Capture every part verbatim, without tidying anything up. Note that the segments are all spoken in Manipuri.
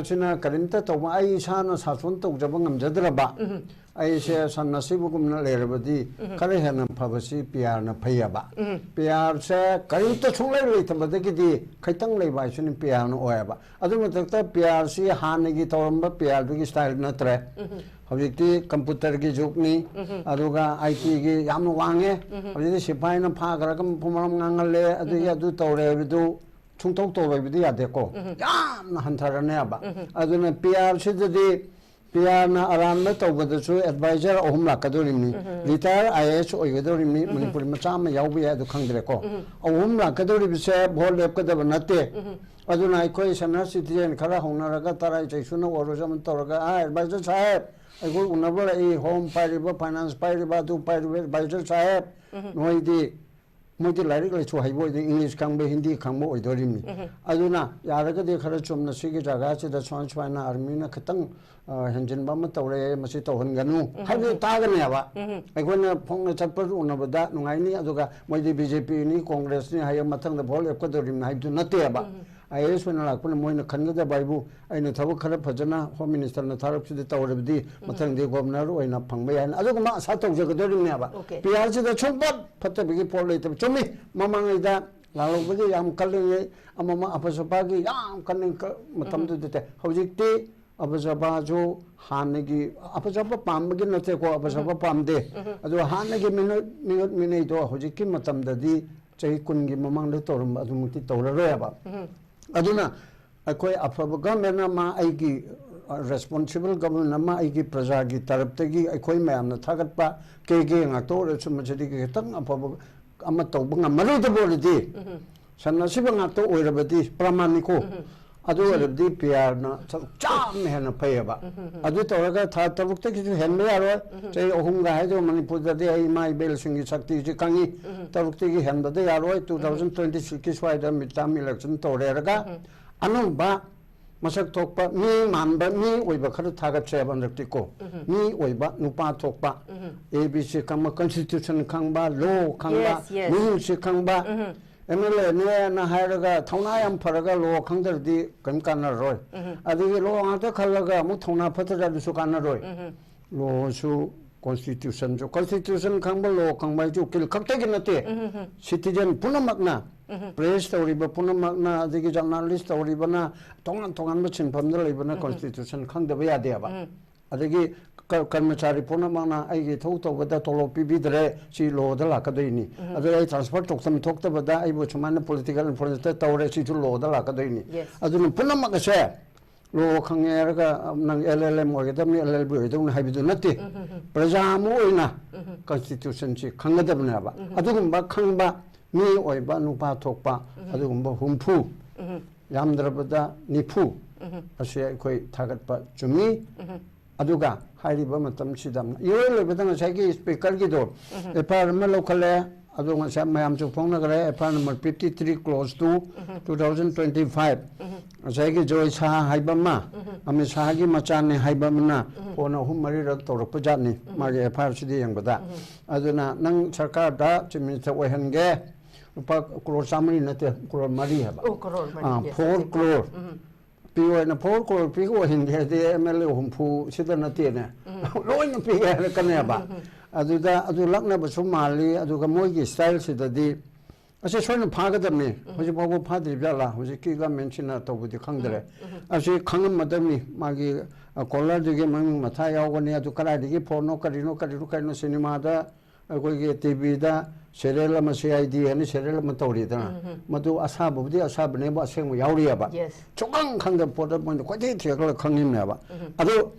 ꯁꯤꯅ ꯀꯔꯤꯝꯇ ꯇꯧꯕ, ꯑꯩ ꯏꯁꯥꯅ ꯁꯥꯁꯣꯟ ꯇꯧꯖꯕ ꯉꯝꯖꯗ꯭ꯔꯕ, ꯑꯩꯁꯦ ꯁꯟ ꯑꯁꯤꯕꯒꯨꯝꯅ ꯂꯩꯔꯕꯗꯤ ꯈꯔ ꯍꯦꯟꯅ ꯐꯕꯁꯤ ꯄꯤ ꯑꯥꯔꯅ ꯐꯩꯌꯦꯕ꯫ ꯄꯤ ꯑꯥꯔꯁꯦ ꯀꯔꯤꯝꯇ ꯁꯨꯡꯂꯩ ꯂꯩꯇꯕꯗꯒꯤꯗꯤ ꯈꯤꯇꯪ ꯂꯩꯕ ꯍꯥꯏꯁꯤꯅ ꯄꯤ ꯑꯥꯔꯅ ꯑꯣꯏꯌꯦꯕ꯫ ꯑꯗꯨ ꯃꯊꯛꯇ ꯄꯤ ꯑꯥꯔꯁꯤ ꯍꯥꯟꯅꯒꯤ ꯇꯧꯔꯝꯕ ꯄꯤ ꯑꯥꯔꯗꯨꯒꯤ ꯁ꯭ꯇꯥꯏꯜ ꯅꯠꯇ꯭ꯔꯦ꯫ ꯍꯧꯖꯤꯛꯇꯤ ꯀꯝꯄ꯭ꯌꯨꯇꯔꯒꯤ ꯖꯨꯒꯅꯤ, ꯑꯗꯨꯒ ꯑꯥꯏ ꯇꯤꯒꯤ ꯌꯥꯝꯅ ꯋꯥꯡꯉꯦ꯫ ꯍꯧꯖꯤꯛꯇꯤ ꯁꯤꯐꯥꯏꯅ ꯐꯥꯈ꯭ꯔꯒ ꯃꯐꯝ ꯃꯔꯝ ꯉꯥꯡꯍꯜꯂꯦ, ꯑꯗꯨꯒꯤ ꯑꯗꯨ ꯇꯧꯔꯦ ꯍꯥꯏꯕꯗꯨ ꯁꯨꯡꯇꯧ ꯇꯧꯔꯣꯏꯕꯗꯤ ꯌꯥꯗꯦꯀꯣ꯫ ꯌꯥꯝꯅ ꯍꯟꯊꯔꯅꯦꯕ꯫ ꯑꯗꯨꯅ ꯄꯤ ꯑꯥꯔꯁꯤꯗꯗꯤ ꯄꯤ ꯑꯥꯔꯅ ꯑꯔꯥꯟꯕ ꯇꯧꯕꯗꯁꯨ ꯑꯦꯗꯚꯥꯏꯖꯔ ꯑꯍꯨꯝ ꯂꯥꯛꯀꯗꯧꯔꯤꯕꯅꯤ꯫ Retire I A S ꯑꯣꯏꯒꯗꯧꯔꯤꯕꯅꯤ꯫ Manipuri ꯃꯆꯥ ꯑꯃ ꯌꯥꯎꯕ ꯌꯥꯏ, ꯑꯗꯨ ꯈꯪꯗ꯭ꯔꯦꯀꯣ꯫ ꯑꯍꯨꯝ ꯂꯥꯛꯀꯗꯧꯔꯤꯕꯁꯦ ꯚꯣꯠ ꯂꯦꯞꯀꯗꯕ ꯅꯠꯇꯦ꯫ ꯑꯗꯨꯅ ꯑꯩꯈꯣꯏ ꯁꯦꯅꯤꯌꯔ ꯁꯤꯇꯤꯖꯦꯟ ꯈꯔ ꯍꯧꯅꯔꯒ ꯇꯔꯥꯏ ꯆꯩꯁꯨꯅ ꯑꯣꯏꯔꯁꯨ ꯑꯃ ꯇꯧꯔꯒ, "ꯑꯥ, ꯑꯦꯗꯚꯥꯏꯖꯔ ꯁꯥꯍꯦꯕ, ꯑꯩꯈꯣꯏ ꯎꯅꯕ ꯂꯥꯛꯏ, ꯍꯣꯝ ꯄꯥꯏꯔꯤꯕ, ꯐꯥꯏꯅꯥꯟꯁ ꯄꯥꯏꯔꯤꯕ, ꯑꯗꯨ ꯄꯥꯏꯔꯤꯕ ꯑꯦꯗꯚꯥꯏꯖꯔ ꯁꯥꯍꯦꯕ, ꯅꯣꯏꯗꯤ", ꯃꯣꯏꯗꯤ ꯂꯥꯏꯔꯤꯛ ꯂꯥꯏꯁꯨ ꯍꯩꯕ ꯑꯣꯏꯗꯦ, ꯏꯪꯂꯤꯁ ꯈꯪꯕ, ꯍꯤꯟꯗꯤ ꯈꯪꯕ ꯑꯣꯏꯗꯣꯔꯤꯕꯅꯤ꯫ ꯑꯗꯨꯅ ꯌꯥꯔꯒꯗꯤ ꯈꯔ ꯆꯨꯝꯅ ꯁꯤꯒꯤ ꯖꯒꯥꯁꯤꯗ ꯁꯨꯃꯥꯏ ꯁꯨꯃꯥꯏꯅ ꯑꯥꯔꯃꯤꯅ ꯈꯤꯇꯪ, ꯑ, ꯍꯦꯟꯖꯤꯟꯕ ꯑꯃ ꯇꯧꯔꯦ, ꯃꯁꯤ ꯇꯧꯍꯟꯒꯅꯨ ꯍꯥꯏꯕꯗꯤ ꯇꯥꯒꯅꯦꯕ꯫ ꯑꯩꯈꯣꯏꯅ ꯐꯣꯡꯅ ꯆꯠꯄ ꯎꯅꯕꯗ ꯅꯨꯡꯉꯥꯏꯅꯤ, ꯑꯗꯨꯒ ꯃꯣꯏꯗꯤ ꯕꯤ ꯖꯦ ꯄꯤꯅꯤ, ꯀꯣꯡꯒ꯭ꯔꯦꯁꯅꯤ ꯍꯥꯏꯌꯦ, ꯃꯊꯪꯗ ꯚꯣꯠ ꯂꯦꯞꯀꯗꯧꯔꯤꯕꯅꯤ ꯍꯥꯏꯕꯗꯨ ꯅꯠꯇꯦꯕ꯫ ꯑꯥꯏ ꯑꯦ ꯑꯦꯁ ꯑꯣꯏꯅ ꯂꯥꯛꯄꯅ ꯃꯣꯏꯅ ꯈꯟꯒꯗꯕ ꯍꯥꯏꯕꯨ, ꯑꯩꯅ ꯊꯕꯛ ꯈꯔ ꯐꯖꯅ ꯍꯣꯝ ꯃꯤꯅꯤꯁꯇꯔꯅ ꯊꯥꯔꯛꯄꯁꯤꯗ ꯇꯧꯔꯕꯗꯤ ꯃꯊꯪꯗꯤ ꯒꯣꯕꯔꯅꯔ ꯑꯣꯏꯅ ꯐꯪꯕ ꯌꯥꯏꯅ ꯑꯗꯨꯒꯨꯝꯕ ꯑꯥꯁꯥ ꯇꯧꯖꯒꯗꯧꯔꯤꯕꯅꯦꯕ꯫ ꯑꯣꯀꯦ꯫ ꯄꯤ ꯑꯥꯔꯁꯤꯗ ꯁꯨꯡꯐꯠ ꯐꯠꯇꯕꯒꯤ ꯄꯣꯠ ꯂꯩꯇꯕ꯫ ꯆꯨꯝꯃꯤ, ꯃꯃꯥꯡꯉꯩꯗ ꯂꯥꯜꯍꯧꯕꯒꯤ ꯌꯥꯝ ꯀꯜꯂꯤꯉꯩ, ꯑꯃ ꯑꯃ ꯑꯐ ꯁꯐꯥꯒꯤ ꯌꯥꯝ ꯀꯟꯅ ꯀ-, ꯃꯇꯝꯗꯨꯗ ꯇꯧꯏ꯫ ꯍꯧꯖꯤꯛꯇꯤ ꯑꯐ ꯁꯐꯥꯁꯨ ꯍꯥꯟꯅꯒꯤ, ꯑꯐ ꯁꯐꯥ ꯄꯥꯝꯕꯒꯤ ꯅꯠꯇꯦꯀꯣ, ꯑꯐ ꯁꯐꯥ ꯄꯥꯝꯗꯦ꯫ ꯑꯗꯣ ꯍꯥꯟꯅꯒꯤ ꯃꯤꯅꯣꯠ, ꯃꯤꯅꯣꯠ ꯃꯤꯅꯩꯗꯣ ꯍꯧꯖꯤꯛꯀꯤ ꯃꯇꯝꯗꯗꯤ ꯆꯍꯤ ꯀꯨꯟꯒꯤ ꯃꯃꯥꯡꯗ ꯇꯧꯔꯝꯕ ꯑꯗꯨꯃꯛꯇꯤ ꯇꯧꯔꯔꯣꯏꯕ꯫ ꯑꯗꯨꯅ ꯑꯩꯈꯣꯏ ꯑꯐꯕ ꯒꯚꯔꯟꯃꯦꯟ ꯑꯃ, ꯑꯩꯒꯤ, ꯑ, ꯔꯦꯁꯄꯣꯟꯁꯤꯕꯜ ꯒꯚꯔꯟꯃꯦꯟ ꯑꯃ, ꯑꯩꯒꯤ ꯄ꯭ꯔꯖꯥꯒꯤ ꯇꯔꯞꯇꯒꯤ ꯑꯩꯈꯣꯏ ꯃꯌꯥꯝꯅ ꯊꯥꯒꯠꯄ ꯀꯦ ꯀꯦ ꯉꯥꯛꯇ ꯑꯣꯏꯔꯁꯨ, ꯃꯁꯤꯗꯒꯤ ꯈꯤꯇꯪ ꯑꯐꯕ ꯑꯃ ꯇꯧꯕ ꯉꯝꯃꯔꯣꯏꯗꯕ ꯑꯣꯏꯔꯗꯤ, ꯁꯟ ꯑꯁꯤꯕ ꯉꯥꯛꯇ ꯑꯣꯏꯔꯕꯗꯤ, ꯄ꯭ꯔꯃꯥꯟꯅꯤꯀꯣ, ꯑꯗꯨ ꯑꯣꯏꯔꯕꯗꯤ ꯄꯤ ꯑꯥꯔꯅ ꯆꯞ ꯆꯥꯅ ꯍꯦꯟꯅ ꯐꯩꯌꯦꯕ꯫ ꯑꯗꯨ ꯇꯧꯔꯒ ꯊꯥ ꯇꯔꯨꯛꯇꯒꯤꯁꯨ ꯍꯦꯟꯕ ꯌꯥꯔꯣꯏ꯫ ꯆꯍꯤ ꯑꯍꯨꯝꯒ ꯍꯥꯏꯗꯣ ꯃꯅꯤꯄꯨꯔꯗꯗꯤ ꯑꯩ ꯏꯃꯥ ꯏꯕꯦꯜꯁꯤꯡꯒꯤ ꯁꯛꯇꯤꯁꯤ ꯈꯪꯉꯤ꯫ ꯇꯔꯨꯛꯇꯒꯤ ꯍꯦꯟꯕꯗ ꯌꯥꯔꯣꯏ꯫ Two thousand twenty sixꯀꯤ ꯁ꯭ꯋꯥꯏꯗ ꯃꯤꯗ ꯇꯥꯔꯝ ꯏꯂꯦꯛꯁꯟ ꯇꯧꯔꯦꯔꯒ ꯑꯅꯧꯕ ꯃꯁꯛ ꯊꯣꯛꯄ ꯃꯤ ꯃꯥꯟꯕ ꯃꯤ ꯑꯣꯏꯕ ꯈꯔ ꯊꯥꯒꯠꯁꯦꯕ ꯍꯟꯗꯛꯇꯤꯀꯣ꯫ ꯃꯤ ꯑꯣꯏꯕ, ꯅꯨꯄꯥ ꯊꯣꯛꯄ, ꯑꯦ ꯕꯤ ꯁꯤ ꯈꯪꯕ, ꯀꯟꯁꯇꯤꯇ꯭ꯌꯨꯁꯟ ꯈꯪꯕ, ꯂꯣ ꯈꯪꯕ, ꯌꯦꯁ, ꯌꯦꯁ꯫ ꯔꯨꯜꯁꯤ ꯈꯪꯕ, ꯑꯦꯝ ꯑꯦꯜ ꯑꯦꯅꯦꯅ ꯍꯥꯏꯔꯒ ꯊꯧꯅꯥ ꯌꯥꯝ ꯐꯔꯒ ꯂꯣ ꯈꯪꯗ꯭ꯔꯗꯤ ꯀꯔꯤꯝ ꯀꯥꯟꯅꯔꯔꯣꯏ꯫ ꯑꯗꯒꯤ ꯂꯣ ꯉꯥꯛꯇ ꯈꯜꯂꯒ ꯑꯃꯨꯛ ꯊꯧꯅꯥ ꯐꯠꯇ꯭ꯔꯗꯤ ꯑꯗꯨꯁꯨ ꯀꯥꯟꯅꯔꯣꯏ꯫ ꯂꯣꯁꯨ ꯀꯣꯟꯁꯇꯤꯇ꯭ꯌꯨꯁꯟꯁꯨ, ꯀꯣꯟꯁꯇꯤꯇ꯭ꯌꯨꯁꯟ ꯈꯪꯕ, ꯂꯣ ꯈꯪꯕ ꯍꯥꯏꯁꯨ ꯎꯀꯤꯜ ꯈꯛꯇꯒꯤ ꯅꯠꯇꯦ꯫ ꯁꯤꯇꯤꯖꯟ ꯄꯨꯝꯅꯃꯛꯅ, ꯄ꯭ꯔꯦꯁ ꯇꯧꯔꯤꯕ ꯄꯨꯝꯅꯃꯛꯅ, ꯑꯗꯒꯤ ꯖꯔꯅꯥꯂꯤꯁ ꯇꯧꯔꯤꯕꯅ, ꯇꯣꯉꯥꯟ ꯇꯣꯉꯥꯟꯕ ꯁꯤꯟꯐꯝꯗ ꯂꯩꯕꯅ ꯀꯣꯟꯁꯇꯤꯇ꯭ꯌꯨꯁꯟ ꯈꯪꯗꯕ ꯌꯥꯗꯦꯕ꯫ ꯑꯗꯒꯤ ꯀ-, ꯀꯔꯃꯆꯥꯔꯤ ꯄꯨꯝꯅꯃꯛꯅ ꯑꯩꯒꯤ ꯏꯊꯧ ꯇꯧꯕꯗ ꯇꯣꯂꯣꯞ ꯄꯤꯕꯤꯗ꯭ꯔꯦ, ꯁꯤ ꯂꯣꯗ ꯂꯥꯛꯀꯗꯣꯏꯅꯤ꯫ ꯑꯗꯨꯒ ꯑꯩ ꯇ꯭ꯔꯥꯟꯁꯐꯔ ꯇꯧꯐꯝ ꯊꯣꯛꯇꯕꯗ ꯑꯩꯕꯨ ꯁꯨꯃꯥꯏꯅ ꯄꯣꯂꯤꯇꯤꯀꯦꯜ ꯏꯟꯐ꯭ꯂꯨꯌꯦꯟꯁꯇ ꯇꯧꯔꯦ, ꯁꯤꯁꯨ ꯂꯣꯗ ꯂꯥꯛꯀꯗꯣꯏꯅꯤ꯫ Yes. ꯑꯗꯨꯅ ꯄꯨꯝꯅꯃꯛ ꯑꯁꯦ ꯂꯣ ꯈꯪꯉꯦ ꯍꯥꯏꯔꯒ ꯅꯪ ꯑꯦꯜ ꯑꯦꯜ ꯑꯦꯝ ꯑꯣꯏꯒꯗꯕꯅꯤ, ꯑꯦꯜ ꯑꯦꯜ ꯕꯤ ꯑꯣꯏꯒꯗꯕꯅꯤ ꯍꯥꯏꯕꯗꯨ ꯅꯠꯇꯦ꯫ ꯄ꯭ꯔꯖꯥ ꯑꯃ ꯑꯣꯏꯅ ꯀꯟꯁꯇꯤꯇ꯭ꯌꯨꯁꯟꯁꯤ ꯈꯪꯒꯗꯕꯅꯦꯕ꯫ ꯑꯗꯨꯒꯨꯝꯕ ꯈꯪꯕ ꯃꯤ ꯑꯣꯏꯕ ꯅꯨꯄꯥ ꯊꯣꯛꯄ ꯑꯗꯨꯒꯨꯝꯕ ꯍꯨꯝꯐꯨ, ꯌꯥꯝꯗ꯭ꯔꯕꯗ ꯅꯤꯐꯨ ꯑꯁꯤ ꯑꯩꯈꯣꯏ ꯊꯥꯒꯠꯄ ꯆꯨꯝꯃꯤ꯫ ꯑꯗꯨꯒ ꯍꯥꯏꯔꯤꯕ ꯃꯇꯝꯁꯤꯗ ꯏꯔꯣꯏ ꯂꯣꯏꯕꯗ ꯉꯁꯥꯏꯒꯤ ꯁ꯭ꯄꯤꯀꯔꯒꯤꯗꯣ ꯑꯦꯐ ꯑꯥꯏ ꯑꯥꯔ ꯑꯃ ꯂꯧꯈꯠꯂꯦ꯫ ꯑꯗꯣ ꯉꯁꯥꯏ ꯃꯌꯥꯝꯁꯨ ꯐꯣꯡꯅꯈ꯭ꯔꯦ, F I R number fifty three clause two, two thousand twenty five. ꯉꯁꯥꯏꯒꯤ ꯖꯣꯏ ꯁꯥꯍ ꯍꯥꯏꯕ ꯑꯃ, ꯑꯃꯤꯠ ꯁꯥꯍꯒꯤ ꯃꯆꯥꯅꯤ ꯍꯥꯏꯕ ꯑꯃꯅ ꯐꯣꯟ ꯑꯍꯨꯝ ꯃꯔꯤꯔꯛ ꯇꯧꯔꯛꯄ ꯖꯥꯠꯅꯤ꯫ ꯃꯥꯒꯤ ꯑꯦꯐ ꯑꯥꯏ ꯑꯥꯔꯁꯤꯗ ꯌꯦꯡꯕꯗ꯫ ꯑꯗꯨꯅ ꯅꯪ ꯁꯔꯀꯥꯔꯗ ꯆꯤꯐ ꯃꯤꯅꯤꯁꯇꯔ ꯑꯣꯏꯍꯟꯒꯦ, ꯂꯨꯄꯥ ꯀ꯭ꯔꯣꯔ ꯆꯥꯃꯔꯤ ꯅꯠꯇꯦ, ꯀ꯭ꯔꯣꯔ ꯃꯔꯤ ꯍꯥꯏꯕ꯫ ꯑꯣ, ꯀ꯭ꯔꯣꯔ ꯃꯔꯤ, ꯑꯥ, yes, ꯐꯣꯔ yes. ꯀ꯭ꯔꯣꯔ꯫ ꯄꯤꯌꯣ ꯍꯥꯏꯅ ꯐꯣꯔ ꯀ꯭ꯔꯣꯔ ꯄꯤꯒ ꯑꯣꯏꯍꯟꯒꯦ ꯍꯥꯏꯗꯤ ꯑꯦꯝ ꯑꯦꯜ ꯑꯦ ꯍꯨꯝꯐꯨ ꯁꯤꯗ ꯅꯠꯇꯦꯅꯦ꯫ ꯂꯣꯏꯅ ꯄꯤꯒꯦ ꯍꯥꯏꯔꯛꯀꯅꯦꯕ꯫ ꯑꯗꯨꯗ ꯑꯗꯨ ꯂꯛꯅꯕꯁꯨ ꯃꯥꯜꯂꯤ꯫ ꯑꯗꯨꯒ ꯃꯣꯏꯒꯤ ꯁ꯭ꯇꯥꯏꯜꯁꯤꯗꯗꯤ ꯑꯁꯦ ꯁꯣꯏꯅ ꯐꯥꯒꯗꯕꯅꯤ꯫ ꯍꯧꯖꯤꯛ ꯐꯥꯎꯕ ꯐꯥꯗ꯭ꯔꯤꯕ ꯖꯥꯠꯂꯥ? ꯍꯧꯖꯤꯛꯀꯤ ꯒꯃꯦꯟꯁꯤꯅ ꯇꯧꯕꯗꯤ ꯈꯪꯗ꯭ꯔꯦ꯫ ꯑꯁꯤ ꯈꯪꯉꯝꯃꯗꯕꯅꯤ꯫ ꯃꯥꯒꯤ, ꯑ, ꯀꯣꯂꯔꯗꯨꯒꯤ ꯃꯃꯤꯡ ꯃꯊꯥ ꯌꯥꯎꯒꯅꯤ꯫ ꯑꯗꯨ ꯀꯗꯥꯏꯗꯒꯤ ꯐꯣꯟꯅꯣ, ꯀꯔꯤꯅꯣ, ꯀꯔꯤꯅꯣ, ꯀꯔꯤꯅꯣ, ꯁꯤꯅꯦꯃꯥꯗ ꯑꯩꯈꯣꯏꯒꯤ ꯇꯤ ꯚꯤꯗ ꯁꯦꯔꯤꯌꯦꯜ ꯑꯃ, ꯁꯤ ꯑꯥꯏ ꯗꯤ ꯍꯥꯏꯅ ꯁꯦꯔꯤꯌꯦꯜ ꯑꯃ ꯇꯧꯔꯤꯗꯅ, ꯃꯗꯨ ꯑꯁꯥꯕꯕꯨꯗꯤ ꯑꯁꯥꯕꯅꯦꯕꯨ ꯑꯁꯦꯡꯕ ꯌꯥꯎꯔꯤꯑꯕ꯫ Yes. ꯁꯨꯛꯈꯪ ꯈꯪꯗꯕ ꯄꯣꯠꯇ ꯃꯣꯏꯅ ꯀꯣꯏꯊꯤ ꯊꯤꯒꯠꯂꯒ ꯈꯪꯉꯤꯕꯅꯦꯕ꯫ ꯑꯗꯨ,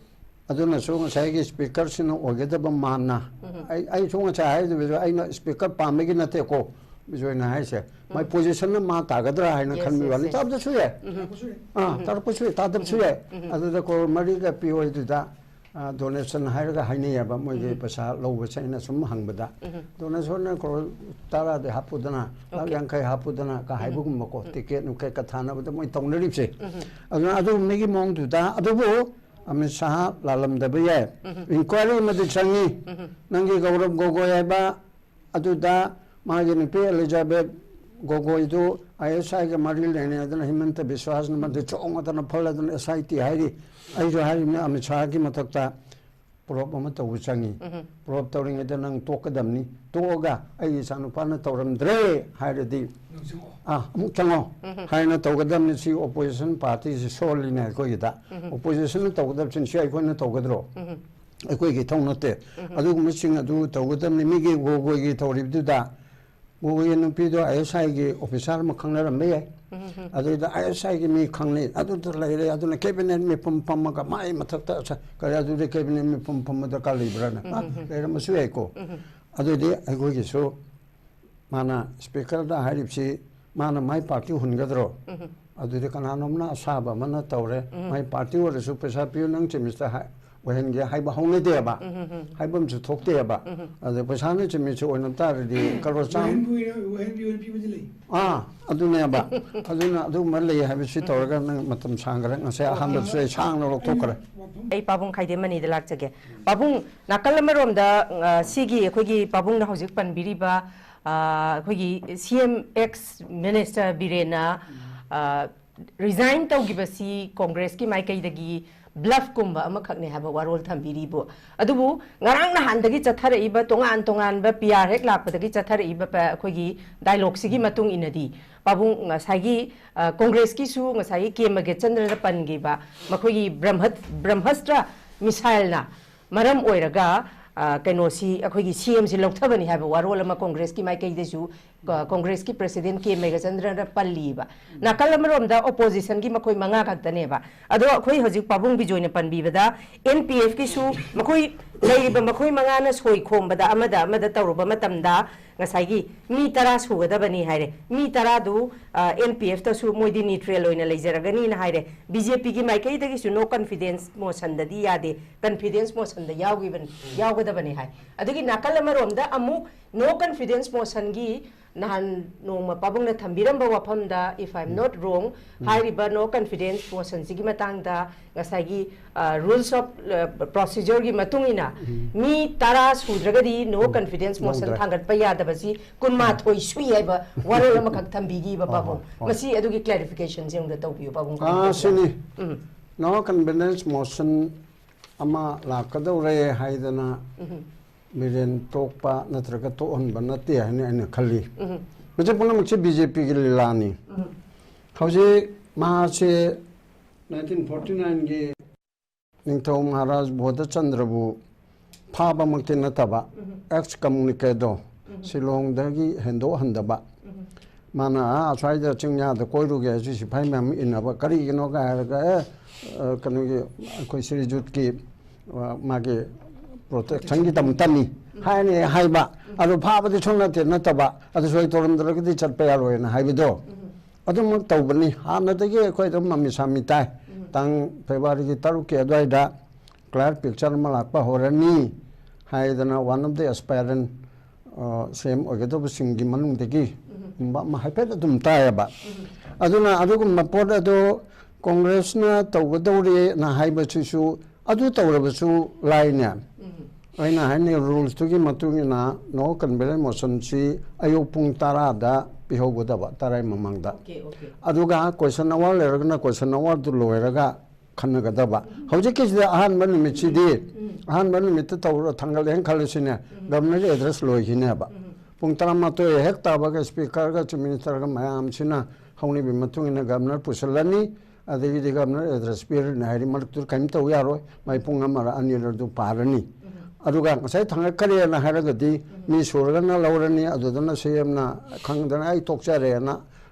ꯑꯗꯨꯅꯁꯨ ꯉꯁꯥꯏꯒꯤ ꯁ꯭ꯄꯤꯀꯔꯁꯤꯅ ꯑꯣꯏꯒꯗꯕ ꯃꯥꯟꯅ, ꯑꯩ, ꯑꯩꯁꯨ ꯉꯁꯥꯏ ꯍꯥꯏꯗꯕꯁꯨ ꯑꯩꯅ ꯁ꯭ꯄꯤꯀꯔ ꯄꯥꯝꯕꯒꯤ ꯅꯠꯇꯦꯀꯣ, ꯕꯤꯖꯣꯏꯅ ꯍꯥꯏꯁꯦ꯫ ꯃꯥꯏ ꯄꯣꯖꯤꯁꯟꯅ ꯃꯥ ꯇꯥꯒꯗ꯭ꯔꯥ ꯍꯥꯏꯅ Yes, ꯈꯟꯕꯒꯤ yes, ꯋꯥꯅꯤ꯫ yes. ꯇꯥꯕꯗꯁꯨ ꯌꯥꯏ꯫ ꯑꯥ, ꯇꯥꯔꯛꯄꯁꯨ ꯌꯥꯏ, ꯇꯥꯗꯕꯁꯨ ꯌꯥꯏ꯫ ꯑꯗꯨꯗ ꯀ꯭ꯔꯣꯔ ꯃꯔꯤꯒ ꯄꯤꯌꯣ ꯍꯥꯏꯗꯨꯗ, ꯑ, ꯗꯣꯅꯦꯁꯟ ꯍꯥꯏꯔꯒ ꯍꯥꯏꯅꯩꯌꯦꯕ, ꯃꯣꯏꯒꯤ ꯄꯩꯁꯥ ꯂꯧꯕꯁꯦ ꯑꯩꯅ ꯁꯨꯝ ꯍꯪꯕꯗ, ꯗꯣꯅꯦꯁꯟꯅ ꯀ꯭ꯔꯣꯔ ꯇꯔꯥꯗꯤ ꯍꯥꯞꯄꯨꯗꯅ, ꯂꯥꯈ Okay. ꯌꯥꯡꯈꯩ ꯍꯥꯞꯄꯨꯗꯅ ꯀ ꯍꯥꯏꯕꯒꯨꯝꯕꯀꯣ, ꯇꯤꯀꯦꯠ ꯅꯨꯡꯀꯦꯠꯀ ꯊꯥꯅꯕꯗ ꯃꯣꯏ ꯇꯧꯅꯔꯤꯕꯁꯦ꯫ ꯑꯗꯨꯅ ꯑꯗꯨꯒꯨꯝꯕꯒꯤ ꯃꯑꯣꯡꯗꯨꯗ, ꯑꯗꯨꯕꯨ ꯑꯃꯤꯠ ꯁꯥꯍ ꯂꯥꯜꯂꯝꯗꯕ ꯌꯥꯏ꯫ ꯏꯟꯀ꯭ꯋꯥꯏꯔꯤ ꯑꯃꯗꯤ ꯆꯪꯉꯤ꯫ ꯅꯪꯒꯤ ꯒꯧꯔꯕ ꯒꯣꯒꯣꯏ ꯍꯥꯏꯕ ꯑꯗꯨꯗ ꯃꯥꯒꯤ ꯅꯨꯄꯤ ꯑꯦꯂꯤꯖꯥꯕꯦꯠ ꯒꯣꯒꯣꯏꯗꯨ ꯑꯥꯏ ꯑꯦꯁ ꯑꯥꯏꯒ ꯃꯔꯤ ꯂꯩꯅꯩ ꯑꯗꯨꯅ ꯍꯤꯃꯟꯇ ꯕꯤꯁ꯭ꯋꯥꯁꯅ ꯃꯗꯨ ꯆꯣꯡꯉꯗꯅ ꯐꯜꯂꯗꯅ ꯑꯦꯁ ꯑꯥꯏ ꯇꯤ ꯍꯥꯏꯔꯤ꯫ ꯑꯩꯁꯨ ꯍꯥꯏꯔꯤꯕꯅꯤ, ꯑꯃꯤꯠ ꯁꯥꯍꯒꯤ ꯃꯊꯛꯇ ꯄ꯭ꯔꯣꯞ ꯑꯃ ꯇꯧꯕ ꯆꯪꯉꯤ꯫ ꯄ꯭ꯔꯣꯞ ꯇꯧꯔꯤꯉꯩꯗ ꯅꯪ ꯇꯣꯛꯀꯗꯕꯅꯤ, ꯇꯣꯛꯑꯒ ꯑꯩꯒꯤ ꯏꯆꯥꯅꯨꯄꯥꯅ ꯇꯧꯔꯝꯗ꯭ꯔꯦ ꯍꯥꯏꯔꯗꯤ, ꯑꯥ, ꯑꯃꯨꯛ ꯆꯪꯉꯣ ꯍꯥꯏꯅ ꯇꯧꯒꯗꯕꯅꯤ꯫ ꯁꯤ ꯑꯣꯄꯣꯖꯤꯁꯟ ꯄꯥꯔꯇꯤꯁꯤ ꯁꯣꯜꯂꯤꯅꯦ ꯑꯩꯈꯣꯏꯒꯤꯗ꯫ ꯑꯣꯄꯣꯖꯤꯁꯟꯅ ꯇꯧꯒꯗꯕꯁꯤꯡꯁꯤ ꯑꯩꯈꯣꯏꯅ ꯇꯧꯒꯗ꯭ꯔꯣ? ꯑꯩꯈꯣꯏꯒꯤ ꯏꯊꯧ ꯅꯠꯇꯦ꯫ ꯑꯗꯨꯒꯨꯝꯕꯁꯤꯡ ꯑꯗꯨ ꯇꯧꯒꯗꯕꯅꯤ꯫ ꯃꯤꯒꯤ ꯒꯣꯒꯣꯏꯒꯤ ꯇꯧꯔꯤꯕꯗꯨꯗ ꯒꯣꯒꯣꯏ ꯅꯨꯄꯤꯗꯣ ꯑꯥꯏ ꯑꯦꯁ ꯑꯥꯏꯒꯤ ꯑꯣꯐꯤꯁꯥꯔ ꯑꯃ ꯈꯪꯅꯔꯝꯕ ꯌꯥꯏ꯫ ꯑꯗꯨꯗ ꯑꯥꯏ ꯑꯦꯁ ꯑꯥꯏꯒꯤ ꯃꯤ ꯈꯪꯅꯩ, ꯑꯗꯨꯗ ꯂꯩꯔꯦ, ꯑꯗꯨꯅ ꯀꯦꯕꯤꯅꯦꯠ ꯃꯤꯄꯨꯝ ꯐꯝꯃꯒ ꯃꯥꯏ ꯃꯊꯛꯇ ꯑꯁ-, ꯀꯔꯤ ꯑꯗꯨꯗꯤ ꯀꯦꯕꯤꯅꯦꯠ ꯃꯤꯄꯨꯝ ꯐꯝꯕ ꯗꯔꯀꯥꯔ ꯂꯩꯕ꯭ꯔꯥꯅ? ꯃꯥ ꯂꯩꯔꯝꯕꯁꯨ ꯌꯥꯏꯀꯣ꯫ ꯑꯗꯨꯗꯤ ꯑꯩꯈꯣꯏꯒꯤꯁꯨ ꯃꯥꯅ ꯁ꯭ꯄꯤꯀꯔꯗ ꯍꯥꯏꯔꯤꯕꯁꯤ ꯃꯥꯅ ꯃꯥꯏ ꯄꯥꯔꯇꯤ ꯍꯨꯟꯒꯗ꯭ꯔꯣ? ꯑꯗꯨꯗꯤ ꯀꯅꯥꯅꯣꯝꯅ ꯑꯁꯥꯕ ꯑꯃꯅ ꯇꯧꯔꯦ, ꯃꯥꯏ ꯄꯥꯔꯇꯤ ꯑꯣꯏꯔꯁꯨ ꯄꯩꯁꯥ ꯄꯤꯌꯨ, ꯅꯪ ꯆꯤꯐ ꯃꯤꯅꯤꯁꯇꯔ ꯍꯥꯏ-, ꯑꯣꯏꯍꯟꯒꯦ ꯍꯥꯏꯕ ꯍꯧꯅꯗꯦꯕ, ꯍꯥꯏꯕ ꯑꯃꯁꯨ ꯊꯣꯛꯇꯦꯕ꯫ ꯑꯗ ꯄꯩꯁꯥꯅ ꯆꯤꯐ ꯃꯤꯅꯤꯁꯇꯔ ꯑꯣꯏꯅꯕ ꯇꯥꯔꯗꯤ ꯀꯔꯣꯔ ꯆꯥꯝ-, ꯑꯣꯏꯍꯟꯕ ꯑꯣꯏꯅ, ꯑꯣꯏꯍꯟꯕꯤ ꯑꯣꯏꯅ ꯄꯤꯕꯗꯤ ꯂꯩ꯫ ꯑꯥ, ꯑꯗꯨꯅꯦꯕ꯫ ꯑꯗꯨꯅ ꯑꯗꯨꯒꯨꯝꯕ ꯂꯩ ꯍꯥꯏꯕꯁꯤ ꯇꯧꯔꯒ ꯅꯪ ꯃꯇꯝ ꯁꯥꯡꯈ꯭ꯔꯦ, ꯉꯁꯥꯏ ꯑꯍꯥꯟꯕꯗꯁꯨ ꯑꯩ ꯁꯥꯡꯅ ꯂꯧꯊꯣꯛꯈ꯭ꯔꯦ꯫ ꯑꯩ ꯄꯥꯕꯨꯡ ꯈꯥꯏꯗꯦꯝ ꯃꯅꯤꯗ ꯂꯥꯛꯆꯒꯦ꯫ ꯄꯥꯕꯨꯡ, ꯅꯥꯀꯜ ꯑꯃꯔꯣꯝꯗ, ꯑ, ꯁꯤꯒꯤ ꯑꯩꯈꯣꯏꯒꯤ ꯄꯥꯕꯨꯡꯅ ꯍꯧꯖꯤꯛ ꯄꯟꯕꯤꯔꯤꯕ, ꯑ, ꯑꯩꯈꯣꯏꯒꯤ ꯁꯤ ꯑꯦꯝ ꯑꯦꯛꯁ ꯃꯤꯅꯤꯁꯇꯔ ꯕꯤꯔꯦꯟꯅ, ꯑ, ꯔꯤꯖꯥꯏꯟ ꯇꯧꯈꯤꯕꯁꯤ ꯀꯣꯡꯒ꯭ꯔꯦꯁꯀꯤ ꯃꯥꯏꯀꯩꯗꯒꯤ ꯕ꯭ꯂꯐꯀꯨꯝꯕ ꯑꯃꯈꯛꯅꯦ ꯍꯥꯏꯕ ꯋꯥꯔꯣꯜ ꯊꯝꯕꯤꯔꯤꯕꯨ, ꯑꯗꯨꯕꯨ ꯉꯔꯥꯡ ꯅꯍꯥꯟꯗꯒꯤ ꯆꯠꯊꯔꯛꯏꯕ ꯇꯣꯉꯥꯟ ꯇꯣꯉꯥꯟꯕ ꯄꯤ ꯑꯥꯔ ꯍꯦꯛ ꯂꯥꯛꯄꯗꯒꯤ ꯆꯠꯊꯔꯛꯏꯕ ꯄ-, ꯑꯩꯈꯣꯏꯒꯤ ꯗꯥꯏꯂꯣꯒꯁꯤꯒꯤ ꯃꯇꯨꯡ ꯏꯟꯅꯗꯤ, ꯄꯥꯕꯨꯡ ꯉꯁꯥꯏꯒꯤ, ꯑ, ꯀꯣꯡꯒ꯭ꯔꯦꯁꯀꯤꯁꯨ ꯉꯁꯥꯏꯒꯤ ꯀꯦ ꯃꯒꯦꯆꯟꯗ꯭ꯔꯅ ꯄꯟꯈꯤꯕ ꯃꯈꯣꯏꯒꯤ ꯕ꯭ꯔꯍꯃ-, ꯕ꯭ꯔꯍꯃꯁꯇ꯭ꯔ ꯃꯤꯁꯥꯏꯜꯅ ꯃꯔꯝ ꯑꯣꯏꯔꯒ, ꯑ, ꯀꯩꯅꯣꯁꯤ, ꯑꯩꯈꯣꯏꯒꯤ ꯁꯤ ꯑꯦꯝꯁꯤ ꯂꯧꯊꯕꯅꯤ ꯍꯥꯏꯕ ꯋꯥꯔꯣꯜ ꯑꯃ ꯀꯣꯡꯒ꯭ꯔꯦꯁꯀꯤ ꯃꯥꯏꯀꯩꯗꯁꯨ, ꯑ, ꯀꯣꯡꯒ꯭ꯔꯦꯁꯀꯤ ꯄ꯭ꯔꯦꯁꯤꯗꯦꯟ ꯀꯦ ꯃꯦꯘꯆꯟꯗ꯭ꯔꯅ ꯄꯜꯂꯤꯕ꯫ ꯅꯥꯀꯜ ꯑꯃꯔꯣꯝꯗ ꯑꯣꯄꯣꯖꯤꯁꯟꯒꯤ ꯃꯈꯣꯏ ꯃꯉꯥ ꯈꯛꯇꯅꯦꯕ꯫ ꯑꯗꯣ ꯑꯩꯈꯣꯏ ꯍꯧꯖꯤꯛ ꯄꯥꯕꯨꯡ ꯕꯤꯖꯣꯏꯅ ꯄꯟꯕꯤꯕꯗ ꯑꯦꯟ ꯄꯤ ꯑꯦꯐꯀꯤꯁꯨ ꯃꯈꯣꯏ ꯂꯩꯔꯤꯕ ꯃꯈꯣꯏ ꯃꯉꯥꯅ ꯁꯣꯏ ꯈꯣꯝꯕꯗ ꯑꯃꯗ ꯑꯃꯗ ꯇꯧꯔꯨꯕ ꯃꯇꯝꯗ ꯉꯁꯥꯏꯒꯤ ꯃꯤ ꯇꯔꯥ ꯁꯨꯒꯗꯕꯅꯤ ꯍꯥꯏꯔꯦ꯫ ꯃꯤ ꯇꯔꯥꯗꯨ, ꯑ, ꯑꯦꯟ ꯄꯤ ꯑꯦꯐꯇꯁꯨ ꯃꯣꯏꯗꯤ ꯅ꯭ꯌꯨꯇ꯭ꯔꯦꯜ ꯑꯣꯏꯅ ꯂꯩꯖꯔꯒꯅꯤꯅ ꯍꯥꯏꯔꯦ꯫ ꯕꯤ ꯖꯦ ꯄꯤꯒꯤ ꯃꯥꯏꯀꯩꯗꯒꯤꯁꯨ ꯅꯣ ꯀꯟꯐꯤꯗꯦꯟꯁ ꯃꯣꯁꯟꯗꯗꯤ ꯌꯥꯗꯦ, ꯀꯟꯐꯤꯗꯦꯟꯁ ꯃꯣꯁꯟꯗ ꯌꯥꯎꯈꯤꯕꯅꯤ, ꯌꯥꯎꯒꯗꯕꯅꯤ ꯍꯥꯏ꯫ ꯑꯗꯒꯤ ꯅꯥꯀꯜ ꯑꯃꯔꯣꯝꯗ ꯑꯃꯨꯛ ꯅꯣ ꯀꯟꯐꯤꯗꯦꯟꯁ ꯃꯣꯁꯟꯒꯤ ꯅꯍꯥꯟ ꯅꯣꯡꯃ ꯄꯥꯕꯨꯡꯅ ꯊꯝꯕꯤꯔꯝꯕ ꯋꯥꯐꯝꯗ, if I am not wrong, ꯍꯥꯏꯔꯤꯕ no confidence motion ꯁꯤꯒꯤ ꯃꯇꯥꯡꯗ ꯉꯁꯥꯏꯒꯤ, ꯑ, rules of, ꯑ, procedure ꯒꯤ ꯃꯇꯨꯡ ꯏꯟꯅ ꯃꯤ ꯇꯔꯥ ꯁꯨꯗ꯭ꯔꯒꯗꯤ no confidence motion ꯂꯧꯗ꯭ꯔꯦ꯫ ꯊꯥꯡꯒꯠꯄ ꯌꯥꯗꯕꯁꯤ ꯀꯨꯟꯃꯥꯊꯣꯏ ꯁꯨꯏ ꯍꯥꯏꯕ ꯋꯥꯔꯣꯜ ꯑꯃꯈꯛ ꯊꯝꯕꯤꯈꯤꯕ ꯍꯣꯏ, ꯄꯥꯕꯨꯡ꯫ ꯍꯣꯏ, ꯍꯣꯏ꯫ ꯃꯁꯤ ꯑꯗꯨꯒꯤ clarification ꯁꯦ ꯑꯃꯨꯛꯇ ꯇꯧꯕꯤꯌꯨ ꯄꯥꯕꯨꯡ꯫ ꯑꯥ, ꯀꯃꯥꯏꯅ ꯇꯧꯕ? ꯁꯤꯅꯤ꯫ ꯎꯝ꯫ No confidence motion ꯑꯃ ꯂꯥꯛꯀꯗꯧꯔꯦ ꯍꯥꯏꯗꯅ ꯎꯝ꯫ ꯃꯤꯔꯦꯟ ꯇꯣꯛꯄ ꯅꯠꯇ꯭ꯔꯒ ꯇꯣꯛꯍꯟꯕ ꯅꯠꯇꯦ ꯍꯥꯏꯅ ꯑꯩꯅ ꯈꯜꯂꯤ꯫ ꯎꯝ꯫ ꯃꯁꯤ ꯄꯨꯝꯅꯃꯛꯁꯦ ꯕꯤ ꯖꯦ ꯄꯤꯒꯤ ꯂꯤꯂꯥꯅꯤ꯫ ꯎꯝ꯫ ꯍꯧꯖꯤꯛ ꯃꯍꯥꯛꯁꯦ nineteen forty nine ꯒꯤ ꯅꯤꯡꯊꯧ ꯃꯍꯥꯔꯥꯖ ꯕꯣꯙꯆꯟꯗ꯭ꯔꯕꯨ ꯐꯥꯕꯃꯛꯇꯤ ꯅꯠꯇꯕ, ꯎꯝ꯫ Excommunicado, ꯎꯝ꯫ ꯁꯤꯂꯣꯡꯗꯒꯤ ꯍꯦꯟꯗꯣꯛꯍꯟꯗꯕ꯫ ꯎꯝ꯫ ꯃꯥꯅ, "ꯑꯥ, ꯑꯁ꯭ꯋꯥꯏꯗ ꯆꯤꯡꯌꯥꯗ ꯀꯣꯏꯔꯨꯒꯦ" ꯍꯥꯏꯁꯨ ꯁꯤꯐꯥꯏ ꯃꯌꯥꯝ ꯏꯟꯅꯕ꯫ ꯀꯔꯤꯒꯤꯅꯣꯒ ꯍꯥꯏꯔꯒ, "ꯑꯦ, ꯑ, ꯀꯩꯅꯣꯒꯤ, ꯑꯩꯈꯣꯏ ꯁ꯭ꯔꯤꯖꯨꯠꯀꯤ, ꯑ, ꯃꯥꯒꯤ protection ꯒꯤꯗꯃꯛꯇꯅꯤ" ꯍꯥꯏꯅ ꯍꯥꯏꯕ꯫ ꯑꯗꯨ ꯐꯥꯕꯗꯤ ꯁꯨꯡ ꯅꯠꯇꯦ ꯅꯠꯇꯕ, ꯑꯗꯨ ꯁꯣꯏ ꯇꯧꯔꯝꯗ꯭ꯔꯒꯗꯤ ꯆꯠꯄ ꯌꯥꯔꯣꯏꯅ ꯍꯥꯏꯕꯗꯣ꯫ ꯎꯝ꯫ ꯑꯗꯨꯃꯛ ꯇꯧꯕꯅꯤ꯫ ꯍꯥꯟꯅꯗꯒꯤ ꯑꯩꯈꯣꯏ ꯑꯗꯨꯝ ꯃꯃꯤ ꯁꯥꯃꯤ ꯇꯥꯏ꯫ ꯎꯝ꯫ ꯇꯥꯡ ꯐꯦꯕ꯭ꯔꯨꯋꯥꯔꯤꯒꯤ ꯇꯔꯨꯛꯀꯤ ꯑꯗꯨꯋꯥꯏꯗ clear picture ꯑꯃ ꯂꯥꯛꯄ ꯍꯧꯔꯅꯤ ꯍꯥꯏꯗꯅ one of the aspirant, ꯑ, ꯁꯤ ꯑꯦꯝ ꯑꯣꯏꯒꯗꯧꯕꯁꯤꯡꯒꯤ ꯃꯅꯨꯡꯗꯒꯤ ꯎꯝ꯫ ꯒꯨꯝꯕ ꯑꯃ ꯍꯥꯏꯐꯦꯠ ꯑꯗꯨꯝ ꯇꯥꯏꯌꯦꯕ꯫ ꯎꯝ꯫ ꯑꯗꯨꯅ ꯑꯗꯨꯒꯨꯝꯕ ꯄꯣꯠ ꯑꯗꯨ ꯀꯣꯡꯒ꯭ꯔꯦꯁꯅ ꯇꯧꯒꯗꯧꯔꯦꯅ ꯍꯥꯏꯕꯁꯤꯁꯨ, ꯑꯗꯨ ꯇꯧꯔꯕꯁꯨ ꯂꯥꯏꯅꯦ꯫ ꯎꯝ꯫ ꯑꯩꯅ ꯍꯥꯏꯅꯤꯡ rules ꯇꯨꯒꯤ ꯃꯇꯨꯡ ꯏꯟꯅ no confidence motion ꯁꯤ ꯑꯌꯨꯛ ꯄꯨꯡ ꯇꯔꯥꯗ ꯄꯤꯍꯧꯒꯗꯕ, ꯇꯔꯥꯒꯤ ꯃꯃꯥꯡꯗ꯫ Okay, okay. ꯑꯗꯨꯒ question hour ꯂꯩꯔꯒꯅ question hour ꯗꯨ ꯂꯣꯏꯔꯒ ꯈꯟꯅꯒꯗꯕ꯫ ꯎꯝ꯫ ꯍꯧꯖꯤꯛꯀꯤꯁꯤꯗ ꯑꯍꯥꯟꯕ ꯅꯨꯃꯤꯠꯁꯤꯗꯤ, ꯎꯝ꯫ ꯑꯍꯥꯟꯕ ꯅꯨꯃꯤꯠꯇ ꯇꯧꯔ ꯊꯥꯡꯒꯠꯂꯦꯅ ꯈꯜꯂꯁꯤꯅꯦ, ꯎꯝ꯫ Governor's address ꯂꯣꯏꯈꯤꯅꯦꯕ꯫ ꯎꯝ꯫ ꯄꯨꯡ ꯇꯔꯥꯃꯥꯊꯣꯏ ꯍꯦꯛ ꯇꯥꯕꯒ speaker ꯒ chief minister ꯒ ꯃꯌꯥꯝꯁꯤꯅ ꯍꯧꯅꯕꯤ ꯃꯇꯨꯡ ꯏꯟꯅ governor ꯄꯨꯁꯤꯜꯂꯅꯤ꯫ ꯑꯗꯒꯤꯗꯤ governor's address ꯄꯤꯔꯅꯤ ꯍꯥꯏꯔꯤ, ꯃꯔꯛꯇꯨꯗ ꯀꯔꯤꯝ ꯇꯧ ꯌꯥꯔꯣꯏ, ꯃꯥꯏ ꯄꯨꯡ ꯑꯃꯔ ꯑꯅꯤꯔ ꯑꯗꯨ ꯄꯥꯔꯅꯤ꯫ ꯎꯝ꯫ ꯑꯗꯨꯒ ꯉꯁꯥꯏ ꯊꯥꯡꯒꯠꯈ꯭ꯔꯦꯅ ꯍꯥꯏꯔꯒꯗꯤ ꯎꯝ꯫ ꯃꯤ ꯁꯨꯔꯒꯅ ꯂꯧꯔꯅꯤ, ꯑꯗꯨꯗꯅ ꯁꯤ ꯑꯦꯝꯅ ꯈꯪꯗꯅ "ꯑꯩ ꯇꯣꯛꯆꯔꯦꯅ"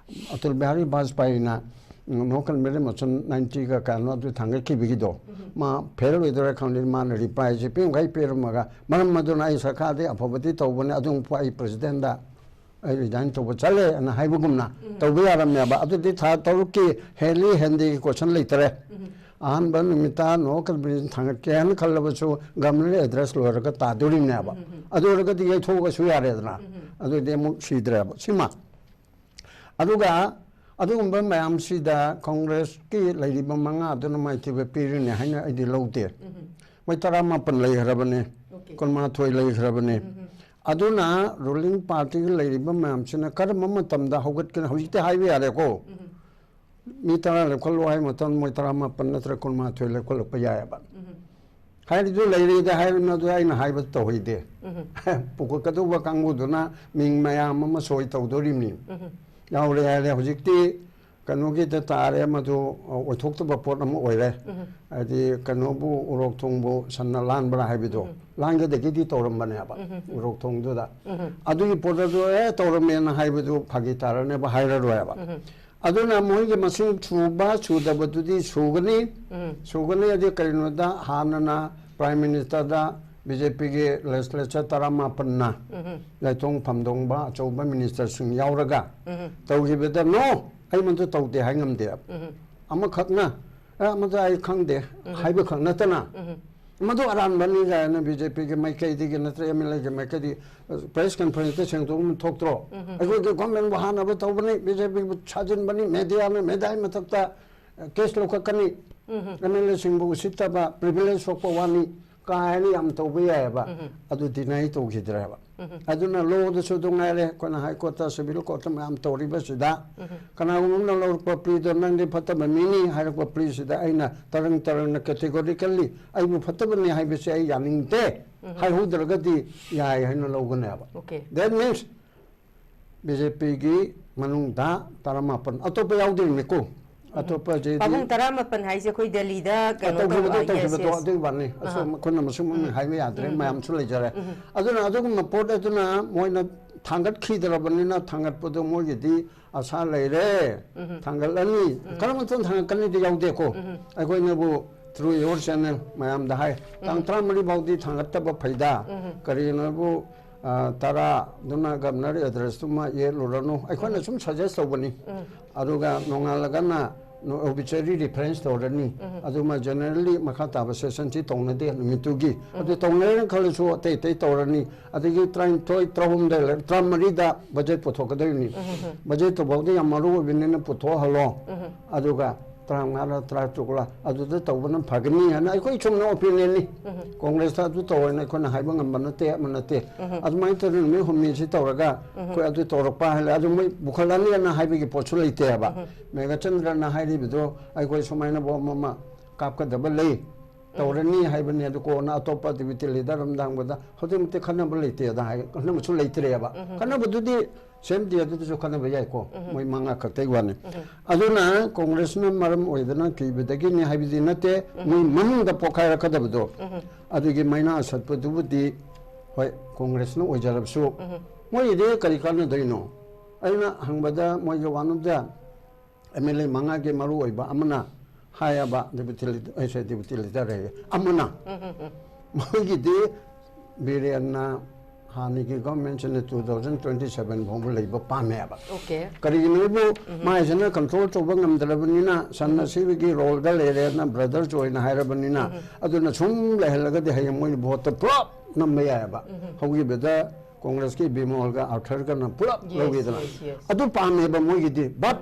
ꯑꯇꯜ ꯕꯤꯍꯥꯔꯤ ꯕꯥꯖꯄꯥꯏꯅ, ꯎꯝ, no confidence motion ninety ꯒ ꯀꯌꯥꯅꯣ ꯑꯗꯨ ꯊꯥꯡꯒꯠꯈꯤꯕꯒꯤꯗꯣ, ꯎꯝ꯫ ꯃꯥ fail ꯑꯣꯏꯗꯣꯏꯔꯥ ꯈꯪꯗꯦ, ꯃꯥꯅ reply ꯁꯦ ꯄꯤꯔꯝꯈꯩ ꯄꯤꯔꯝꯃꯒ, ꯃꯔꯝ ꯑꯗꯨꯅ ꯑꯩ ꯁꯔꯀꯥꯔꯗꯤ ꯑꯐꯕꯗꯤ ꯇꯧꯕꯅꯦ, ꯑꯗꯨ ꯑꯩ president ꯗ ꯑꯩ resign ꯇꯧꯕ ꯆꯠꯂꯦ ꯑꯅ ꯍꯥꯏꯕꯒꯨꯝꯅ ꯎꯝ꯫ ꯇꯧꯕ ꯌꯥꯔꯝꯃꯦꯕ꯫ ꯑꯗꯨꯗꯤ ꯊꯥ ꯇꯔꯨꯛꯀꯤ ꯍꯦꯟꯂꯤ ꯍꯦꯟꯗꯦꯒꯤ question ꯂꯩꯇꯔꯦ꯫ ꯎꯝ꯫ ꯑꯍꯥꯟꯕ ꯅꯨꯃꯤꯠꯇ no confidence ꯊꯥꯡꯒꯠꯀꯦ ꯍꯥꯏꯅ ꯈꯜꯂꯕꯁꯨ governor's address ꯂꯣꯏꯔꯒ ꯇꯥꯗꯣꯔꯤꯕꯅꯦꯕ꯫ ꯎꯝ, ꯎꯝ, ꯎꯝ꯫ ꯑꯗꯨ ꯑꯣꯏꯔꯒꯗꯤ ꯌꯩꯊꯣꯛꯑꯒꯁꯨ ꯌꯥꯔꯦꯗꯅ꯫ ꯎꯝ, ꯎꯝ꯫ ꯑꯗꯨꯗꯤ ꯑꯃꯨꯛ ꯁꯤꯗ꯭ꯔꯦꯕ ꯁꯤꯃ꯫ ꯑꯗꯨꯒ ꯑꯗꯨꯒꯨꯝꯕ ꯃꯌꯥꯝꯁꯤꯗ ꯀꯣꯡꯒ꯭ꯔꯦꯁꯀꯤ ꯂꯩꯔꯤꯕ ꯃꯉꯥꯗꯨꯅ ꯃꯥꯏꯊꯤꯕ ꯄꯤꯔꯤꯅꯦ ꯍꯥꯏꯅ ꯑꯩꯗꯤ ꯂꯧꯗꯦ꯫ ꯃꯣꯏ ꯇꯔꯥꯃꯥꯄꯟ ꯂꯩꯈ꯭ꯔꯕꯅꯦ, ꯀꯨꯟꯃꯥꯊꯣꯏ ꯂꯩꯈ꯭ꯔꯕꯅꯦ꯫ ꯑꯗꯨꯅ ꯔꯨꯂꯤꯡ ꯄꯥꯔꯇꯤꯒꯤ ꯂꯩꯔꯤꯕ ꯃꯌꯥꯝꯁꯤꯅ ꯀꯔꯝꯕ ꯃꯇꯝꯗ ꯍꯧꯒꯠꯀꯅꯤ? ꯍꯧꯖꯤꯛꯇꯤ ꯍꯥꯏꯕ ꯌꯥꯔꯦꯀꯣ꯫ ꯃꯤ ꯇꯔꯥ ꯂꯦꯞꯈꯠꯂꯣ ꯍꯥꯏꯕ ꯃꯇꯝꯗ ꯃꯣꯏ ꯇꯔꯥꯃꯥꯄꯟ ꯅꯠꯇ꯭ꯔꯒ ꯀꯨꯟꯃꯥꯊꯣꯏ ꯂꯦꯞꯈꯠꯂꯛꯄ ꯌꯥꯏꯑꯕ꯫ ꯍꯥꯏꯔꯤꯗꯨ ꯂꯩꯔꯦꯗ ꯍꯥꯏꯔꯤꯅ ꯑꯗꯨ ꯑꯩꯅ ꯍꯥꯏꯕ ꯇꯧꯍꯩꯗꯦ꯫ ꯄꯨꯈꯠꯀꯗꯧꯕ ꯀꯥꯡꯕꯨꯗꯨꯅ ꯃꯤꯡ ꯃꯌꯥꯝ ꯑꯃ ꯁꯣꯏ ꯇꯧꯗꯣꯔꯤꯕꯅꯤ꯫ ꯌꯥꯎꯔꯦ ꯍꯥꯏꯔꯦ, ꯍꯧꯖꯤꯛꯇꯤ ꯀꯩꯅꯣꯒꯤꯗ ꯇꯥꯔꯦ, ꯃꯗꯨ ꯑꯣꯏꯊꯣꯛꯇꯕ ꯄꯣꯠ ꯑꯃ ꯑꯣꯏꯔꯦ꯫ ꯍꯥꯏꯗꯤ ꯀꯩꯅꯣꯕꯨ, ꯎꯔꯣꯛ ꯊꯣꯡꯕꯨ ꯁꯟꯅ ꯂꯥꯟꯕ꯭ꯔꯥ ꯍꯥꯏꯕꯗꯣ, ꯂꯥꯟꯒꯗꯒꯤꯗꯤ ꯇꯧꯔꯝꯕꯅꯦꯕ ꯎꯔꯣꯛ ꯊꯣꯡꯗꯨꯗ꯫ ꯑꯗꯨꯒꯤ ꯄꯣꯠ ꯑꯗꯨ ꯑꯦ ꯇꯧꯔꯝꯃꯦꯅ ꯍꯥꯏꯕꯗꯨ ꯐꯥꯒꯤ ꯇꯥꯔꯅꯦꯕ, ꯍꯥꯏꯔꯔꯣꯏꯕ꯫ ꯑꯗꯨꯅ ꯃꯣꯏꯒꯤ ꯃꯁꯤꯡ ꯁꯨꯕ ꯁꯨꯗꯕꯗꯨꯗꯤ ꯁꯨꯒꯅꯤ꯫ ꯁꯨꯒꯅꯤ ꯑꯗꯨ ꯀꯔꯤꯅꯣꯗ ꯍꯥꯟꯅꯅ ꯄ꯭ꯔꯥꯏꯝ ꯃꯤꯅꯤꯁꯇꯔꯗ ꯕꯤ ꯖꯦ ꯄꯤꯒꯤ ꯂꯦꯖꯤꯁꯂꯦꯆꯔ ꯇꯔꯥꯃꯥꯄꯟꯅ ꯂꯩꯇꯣꯡ ꯐꯝꯗꯣꯡꯕ ꯑꯆꯧꯕ ꯃꯤꯅꯤꯁꯇꯔꯁꯤꯡ ꯌꯥꯎꯔꯒ ꯇꯧꯈꯤꯕꯗ ꯅꯣ, ꯑꯩ ꯃꯗꯨ ꯇꯧꯗꯦ ꯍꯥꯏ ꯉꯝꯗꯦꯕ꯫ ꯑꯃꯈꯛꯅ ꯑꯦ ꯃꯗꯨ ꯑꯩ ꯈꯪꯗꯦ ꯍꯥꯏꯕ ꯈꯛ ꯅꯠꯇꯅ ꯃꯗꯨ ꯑꯔꯥꯟꯕꯅꯤ ꯀꯥꯏꯅ ꯕꯤ ꯖꯦ ꯄꯤꯒꯤ ꯃꯥꯏꯀꯩꯗꯒꯤ ꯅꯠꯇ꯭ꯔꯒ ꯑꯦꯝ ꯑꯦꯜ ꯑꯦꯒꯤ ꯃꯥꯏꯀꯩꯗꯒꯤ ꯄ꯭ꯔꯦꯁ ꯀꯟꯐꯔꯦꯟꯁꯇ ꯁꯦꯡꯗꯣꯛꯅ ꯊꯣꯛꯇ꯭ꯔꯣ? ꯑꯩꯈꯣꯏꯒꯤ ꯒꯣꯔꯃꯦꯟꯕꯨ ꯍꯥꯟꯅꯕ ꯇꯧꯕꯅꯤ, ꯕꯤ ꯖꯦ ꯄꯤꯕꯨ ꯁꯥꯖꯤꯟꯕꯅꯤ, ꯃꯦꯗꯤꯌꯥꯅ ꯃꯦꯗꯤꯌꯥꯒꯤ ꯃꯊꯛꯇ ꯀꯦꯁ ꯂꯧꯈꯠꯀꯅꯤ, ꯑꯦꯝ ꯑꯦꯜ ꯑꯦꯁꯤꯡꯕꯨ ꯎꯁꯤꯠꯇꯕ, ꯄ꯭ꯔꯤꯚꯤꯂꯦꯖ ꯁꯣꯛꯄ ꯋꯥꯅꯤ ꯀꯥꯏꯅ ꯌꯥꯝ ꯇꯧꯕ ꯌꯥꯏꯑꯕ꯫ ꯑꯗꯨ ꯗꯤꯅꯥꯏ ꯇꯧꯈꯤꯗ꯭ꯔꯦꯕ꯫ ꯑꯗꯨꯅ ꯂꯣꯗꯁꯨ ꯑꯗꯨꯝ ꯉꯥꯏꯔꯦ, ꯑꯩꯈꯣꯏꯅ ꯍꯥꯏ ꯀꯣꯔꯠꯇ, ꯁꯤꯚꯤꯜ ꯀꯣꯔꯠꯇ ꯃꯌꯥꯝ ꯇꯧꯔꯤꯕꯁꯤꯗ ꯀꯅꯥꯒꯨꯝꯕ ꯑꯃꯅ ꯂꯧꯔꯛꯄ ꯄ꯭ꯂꯤꯗꯣ ꯅꯪꯗꯤ ꯐꯠꯇꯕ ꯃꯤꯅꯤ ꯍꯥꯏꯔꯛꯄ ꯄ꯭ꯂꯤꯁꯤꯗ ꯑꯩꯅ ꯇꯔꯪ ꯇꯔꯪꯅ ꯀꯦꯇꯦꯒꯣꯔꯤꯀꯦꯜꯂꯤ ꯑꯩꯕꯨ ꯐꯠꯇꯕꯅꯤ ꯍꯥꯏꯕꯁꯦ ꯑꯩ ꯌꯥꯅꯤꯡꯗꯦ ꯍꯥꯏꯍꯧꯗ꯭ꯔꯒꯗꯤ ꯌꯥꯏ ꯍꯥꯏꯅ ꯂꯧꯒꯅꯦꯕ꯫ Okay. That means B J ꯄꯤꯒꯤ ꯃꯅꯨꯡꯗ ꯇꯔꯥꯃꯥꯄꯟ ꯑꯇꯣꯞꯄ ꯌꯥꯎꯗ꯭ꯔꯤꯕꯅꯤꯀꯣ꯫ ꯑꯇꯣꯞꯄꯁꯤꯗꯤ ꯄꯥꯕꯨꯡ ꯇꯔꯥꯃꯥꯄꯟ ꯍꯥꯏꯁꯦ ꯑꯩꯈꯣꯏ ꯗꯦꯜꯂꯤꯗ ꯀꯩꯅꯣ ꯇꯧꯈꯤꯕꯗꯣ ꯇꯧꯕ, yes, ꯇꯧꯈꯤꯕꯗꯣ yes. ꯑꯗꯨꯒꯤ ꯋꯥꯅꯤ꯫ ꯑꯁꯣꯝ ꯑꯍꯥ. ꯑꯩꯈꯣꯏꯅ ꯃꯁꯨꯝ ꯍꯥꯏꯕ ꯌꯥꯗ꯭ꯔꯦ, ꯃꯌꯥꯝꯁꯨ ꯂꯩꯖꯔꯦ꯫ ꯑꯗꯨꯅ ꯑꯗꯨꯒꯨꯝꯕ ꯄꯣꯠ ꯑꯗꯨꯅ ꯃꯣꯏꯅ ꯊꯥꯡꯒꯠꯈꯤꯗ꯭ꯔꯕꯅꯤꯅ ꯊꯥꯡꯒꯠꯄꯗꯣ ꯃꯣꯏꯒꯤꯗꯤ ꯑꯁꯥ ꯂꯩꯔꯦ, ꯊꯥꯡꯒꯠꯂꯅꯤ꯫ ꯀꯔꯝꯕ ꯃꯇꯝꯗ ꯊꯥꯡꯒꯠꯀꯅꯤꯗꯤ ꯌꯥꯎꯗꯦꯀꯣ꯫ ꯑꯩꯈꯣꯏꯅꯕꯨ through your channel ꯃꯌꯥꯝꯗ ꯍꯥꯏ, ꯇꯥꯡ ꯇꯔꯥꯃꯔꯤ ꯐꯥꯎꯗꯤ ꯊꯥꯡꯒꯠꯇꯕ ꯐꯩꯗ꯫ ꯀꯔꯤꯒꯤꯅꯣꯕꯨ ꯑ, ꯇꯔꯥꯗꯨꯅ ꯒꯕꯅꯔ ꯑꯦꯗ꯭ꯔꯦꯁꯇꯨꯃ ꯌꯦꯠꯂꯨꯔꯅꯨ, ꯑꯩꯈꯣꯏꯅ ꯁꯨꯝ ꯁꯖꯦꯁ ꯇꯧꯕꯅꯤ꯫ ꯑꯗꯨꯒ ꯅꯣꯡꯉꯥꯜꯂꯒꯅ obituary reference ꯇꯧꯔꯅꯤ꯫ ꯑꯗꯨꯃ generally ꯃꯈꯥ ꯇꯥꯕ session ꯁꯤ ꯇꯧꯅꯗꯦ ꯅꯨꯃꯤꯠꯇꯨꯒꯤ꯫ ꯑꯗꯨ ꯇꯧꯅꯔꯦꯅ ꯈꯜꯂꯁꯨ ꯑꯇꯩ ꯑꯇꯩ ꯇꯧꯔꯅꯤ꯫ ꯑꯗꯒꯤ ꯇꯔꯥꯅꯤꯊꯣꯏ, ꯇꯔꯥꯍꯨꯝꯗꯣꯏ ꯂꯩꯔꯦ, ꯇꯔꯥꯃꯔꯤꯗ budget ꯄꯨꯊꯣꯛꯀꯗꯣꯏꯅꯤ꯫ Budget ꯇꯨꯐꯥꯎꯗꯤ ꯌꯥꯝ ꯃꯔꯨ ꯑꯣꯏꯕꯅꯤꯅ ꯄꯨꯊꯣꯛꯍꯜꯂꯣ꯫ ꯑꯗꯨꯒ ꯇꯔꯥꯃꯉꯥꯔ ꯇꯔꯥꯇꯔꯨꯛꯂ ꯑꯗꯨꯗ ꯇꯧꯕꯅ ꯐꯒꯅꯤ ꯍꯥꯏꯅ ꯑꯩꯈꯣꯏ ꯁꯨꯝꯅ opinion ꯅꯤ꯫ Congress ꯇ ꯑꯗꯨ ꯇꯧꯔꯦꯅ ꯑꯩꯈꯣꯏꯅ ꯍꯥꯏꯕ ꯉꯝꯕ ꯅꯠꯇꯦ, ꯑꯃ ꯅꯠꯇꯦ꯫ ꯑꯗꯨꯃꯥꯏꯅ ꯇꯧꯗꯅ ꯅꯨꯃꯤꯠ ꯍꯨꯝꯅꯤꯁꯤ ꯇꯧꯔꯒ ꯑꯩꯈꯣꯏ ꯑꯗꯨ ꯇꯧꯔꯛꯄ ꯍꯥꯏꯔꯦ꯫ ꯑꯗꯨ ꯃꯣꯏ ꯄꯨꯈꯠꯂꯅꯤꯅ ꯍꯥꯏꯕꯒꯤ ꯄꯣꯠꯁꯨ ꯂꯩꯇꯦꯕ꯫ ꯃꯦꯘꯆꯟꯗ꯭ꯔꯅ ꯍꯥꯏꯔꯤꯕꯗꯣ ꯑꯩꯈꯣꯏ ꯁꯨꯃꯥꯏꯅ bomb ꯑꯃ ꯀꯥꯞꯀꯗꯕ ꯂꯩ, ꯇꯧꯔꯅꯤ ꯍꯥꯏꯕꯅꯤ꯫ ꯑꯗꯨ ꯀꯣꯟꯅ ꯑꯇꯣꯞꯄ deputy leader ꯑꯃ ꯂꯥꯡꯕꯗ ꯍꯧꯖꯤꯛ ꯃꯇꯤꯛ ꯈꯟꯅꯕ ꯂꯩꯇꯦꯗ ꯍꯥꯏ, ꯈꯟꯅꯕꯁꯨ ꯂꯩꯇ꯭ꯔꯦꯕ꯫ ꯈꯟꯅꯕꯗꯨꯗꯤ same day ꯑꯗꯨꯗꯁꯨ ꯈꯟꯅꯕ ꯌꯥꯏꯀꯣ, ꯃꯣꯏ ꯃꯉꯥ ꯈꯛꯇꯒꯤ ꯋꯥꯅꯤ꯫ ꯑꯗꯨꯅ Congress ꯅ ꯃꯔꯝ ꯑꯣꯏꯗꯅ ꯀꯤꯕꯗꯒꯤꯅꯤ ꯍꯥꯏꯕꯗꯤ ꯅꯠꯇꯦ, ꯃꯣꯏ ꯃꯅꯨꯡꯗ ꯄꯣꯛꯈꯥꯏꯔꯛꯀꯗꯕꯗꯣ꯫ ꯑꯗꯨꯒꯤ ꯃꯩꯅꯥ ꯁꯠꯄꯗꯨꯕꯨꯗꯤ ꯍꯣꯏ, Congress ꯅ ꯑꯣꯏꯖꯔꯕꯁꯨ ꯃꯣꯏꯒꯤꯗꯤ ꯀꯔꯤ ꯀꯥꯟꯅꯗꯣꯏꯅꯣ? ꯑꯩꯅ ꯍꯪꯕꯗ ꯃꯣꯏꯒꯤ one of the MLA ꯃꯉꯥꯒꯤ ꯃꯔꯨ ꯑꯣꯏꯕ ꯑꯃꯅ ꯍꯥꯏꯌꯦꯕ, deputy leader, ꯑꯩꯁꯦ deputy leader ꯍꯥꯏꯌꯦ, ꯑꯃꯅ ꯃꯣꯏꯒꯤꯗꯤ ꯕꯤꯔꯦꯟꯅ ꯍꯥꯟꯅꯒꯤ government ꯁꯤꯅ two thousand twenty seven ꯐꯥꯎꯕ ꯂꯩꯕ ꯄꯥꯝꯃꯦꯕ꯫ Okay. ꯀꯔꯤꯒꯤꯅꯣꯕꯨ ꯃꯥꯏꯁꯤꯅ control ꯇꯧꯕ ꯉꯝꯗ꯭ꯔꯕꯅꯤꯅ, ꯁꯟ ꯑꯁꯤꯕꯒꯤ role ꯗ ꯂꯩꯔꯦꯅ brother ꯁꯨ ꯑꯣꯏꯅ ꯍꯥꯏꯔꯕꯅꯤꯅ, ꯑꯗꯨꯅ ꯁꯨꯝ ꯂꯩꯍꯜꯂꯒꯗꯤ ꯍꯌꯦꯡ ꯃꯣꯏꯅ vote ꯇ ꯄꯨꯂꯞ ꯅꯝꯕ ꯌꯥꯏꯑꯕ꯫ ꯍꯧꯈꯤꯕꯗ Congress ꯀꯤ ꯕꯤꯃꯣꯜꯒ ꯑꯥꯔꯊꯔꯒꯅ ꯄꯨꯂꯞ Yes, ꯂꯧꯈꯤꯗꯅ꯫ yes, yes. ꯑꯗꯨ ꯄꯥꯝꯃꯦꯕ ꯃꯣꯏꯒꯤꯗꯤ, but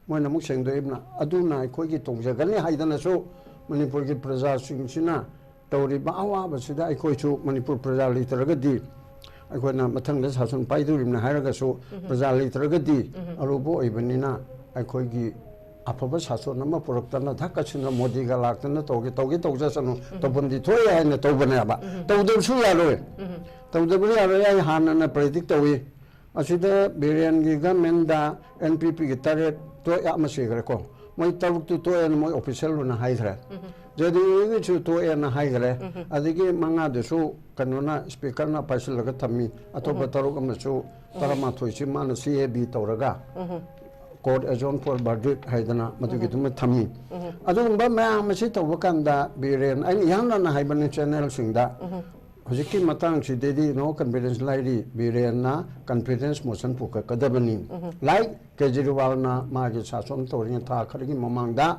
ꯃꯣꯏꯅ ꯑꯃꯨꯛ ꯁꯦꯡꯗꯣꯛꯏꯕꯅ, ꯑꯗꯨꯅ ꯑꯩꯈꯣꯏꯒꯤ ꯇꯣꯡꯖꯒꯅꯤ ꯍꯥꯏꯗꯅꯁꯨ ꯃꯅꯤꯄꯨꯔꯒꯤ ꯄ꯭ꯔꯖꯥꯁꯤꯡꯁꯤꯅ ꯇꯧꯔꯤꯕ ꯑꯋꯥꯕꯁꯤꯗ ꯑꯩꯈꯣꯏꯁꯨ ꯃꯅꯤꯄꯨꯔ ꯄ꯭ꯔꯖꯥ ꯂꯩꯇ꯭ꯔꯒꯗꯤ ꯑꯩꯈꯣꯏꯅ ꯃꯊꯪꯗ ꯁꯥꯁꯟ ꯄꯥꯏꯗꯣꯔꯤꯕꯅꯤ ꯍꯥꯏꯔꯒꯁꯨ, ꯄ꯭ꯔꯖꯥ ꯂꯩꯇ꯭ꯔꯒꯗꯤ ꯑꯔꯨꯕ ꯑꯣꯏꯕꯅꯤꯅ ꯑꯩꯈꯣꯏꯒꯤ ꯑꯐꯕ ꯁꯥꯁꯣꯟ ꯑꯃ ꯄꯨꯔꯛꯇꯅ ꯙꯛꯀꯁꯤꯅ ꯃꯣꯗꯤꯒ ꯂꯥꯛꯇꯅ ꯇꯧꯒꯦ, ꯇꯧꯒꯦ ꯇꯧꯖꯁꯅꯨ, ꯇꯧꯐꯝꯗꯤ ꯊꯣꯛꯑꯦ ꯍꯥꯏꯅ ꯇꯧꯕꯅꯦꯕ꯫ ꯇꯧꯗꯕꯁꯨ ꯌꯥꯔꯣꯏ꯫ ꯇꯧꯗꯕꯁꯨ ꯌꯥꯔꯣꯏ꯫ ꯑꯩ ꯍꯥꯟꯅꯅ predict ꯇꯧꯏ꯫ ꯑꯁꯤꯗ ꯕꯤꯔꯦꯟꯒꯤ government ꯗ NPP ꯒꯤ ꯇꯔꯦꯠ ꯇꯣꯛꯑꯦ, ꯑꯃ ꯁꯤꯈ꯭ꯔꯦꯀꯣ꯫ ꯃꯣꯏ ꯇꯔꯨꯛꯇꯨ ꯇꯣꯛꯑꯦꯅ ꯃꯣꯏ official ꯑꯣꯏꯅ ꯍꯥꯏꯈ꯭ꯔꯦ꯫ JDU ꯒꯤꯁꯨ ꯇꯣꯛꯑꯦꯅ ꯍꯥꯏꯈ꯭ꯔꯦ꯫ ꯑꯗꯒꯤ ꯃꯉꯥꯗꯨꯁꯨ ꯀꯩꯅꯣꯅ speaker ꯅ ꯄꯥꯏꯁꯤꯜꯂꯒ ꯊꯝꯃꯤ꯫ ꯑꯇꯣꯞꯄ ꯇꯔꯨꯛ ꯑꯃꯁꯨ ꯇꯔꯥꯃꯥꯊꯣꯏꯁꯤ ꯃꯥꯅ CAB ꯇꯧꯔꯒ court adjourn for verdict ꯍꯥꯏꯗꯅ ꯃꯗꯨꯒꯤꯗꯨꯃ ꯊꯝꯃꯤ꯫ ꯑꯗꯨꯒꯨꯝꯕ ꯃꯌꯥꯝ ꯑꯁꯤ ꯇꯧꯕ ꯀꯥꯟꯗ ꯕꯤꯔꯦꯟ, ꯑꯩꯅ ꯏꯍꯥꯟ ꯍꯥꯟꯅ ꯍꯥꯏꯕꯅꯤ channel ꯁꯤꯡꯗ, ꯍꯧꯖꯤꯛꯀꯤ ꯃꯇꯥꯡꯁꯤꯗꯗꯤ no confidence ꯂꯥꯏꯔꯤ, ꯕꯤꯔꯦꯟꯅ confidence motion ꯄꯨꯈꯠꯀꯗꯕꯅꯤ꯫ ꯂꯥꯏꯛ ꯀꯦꯖꯔꯤꯋꯥꯜꯅ ꯃꯥꯒꯤ ꯁꯥꯁꯣꯟ ꯇꯧꯔꯤꯉꯩ ꯊꯥ ꯈꯔꯒꯤ ꯃꯃꯥꯡꯗ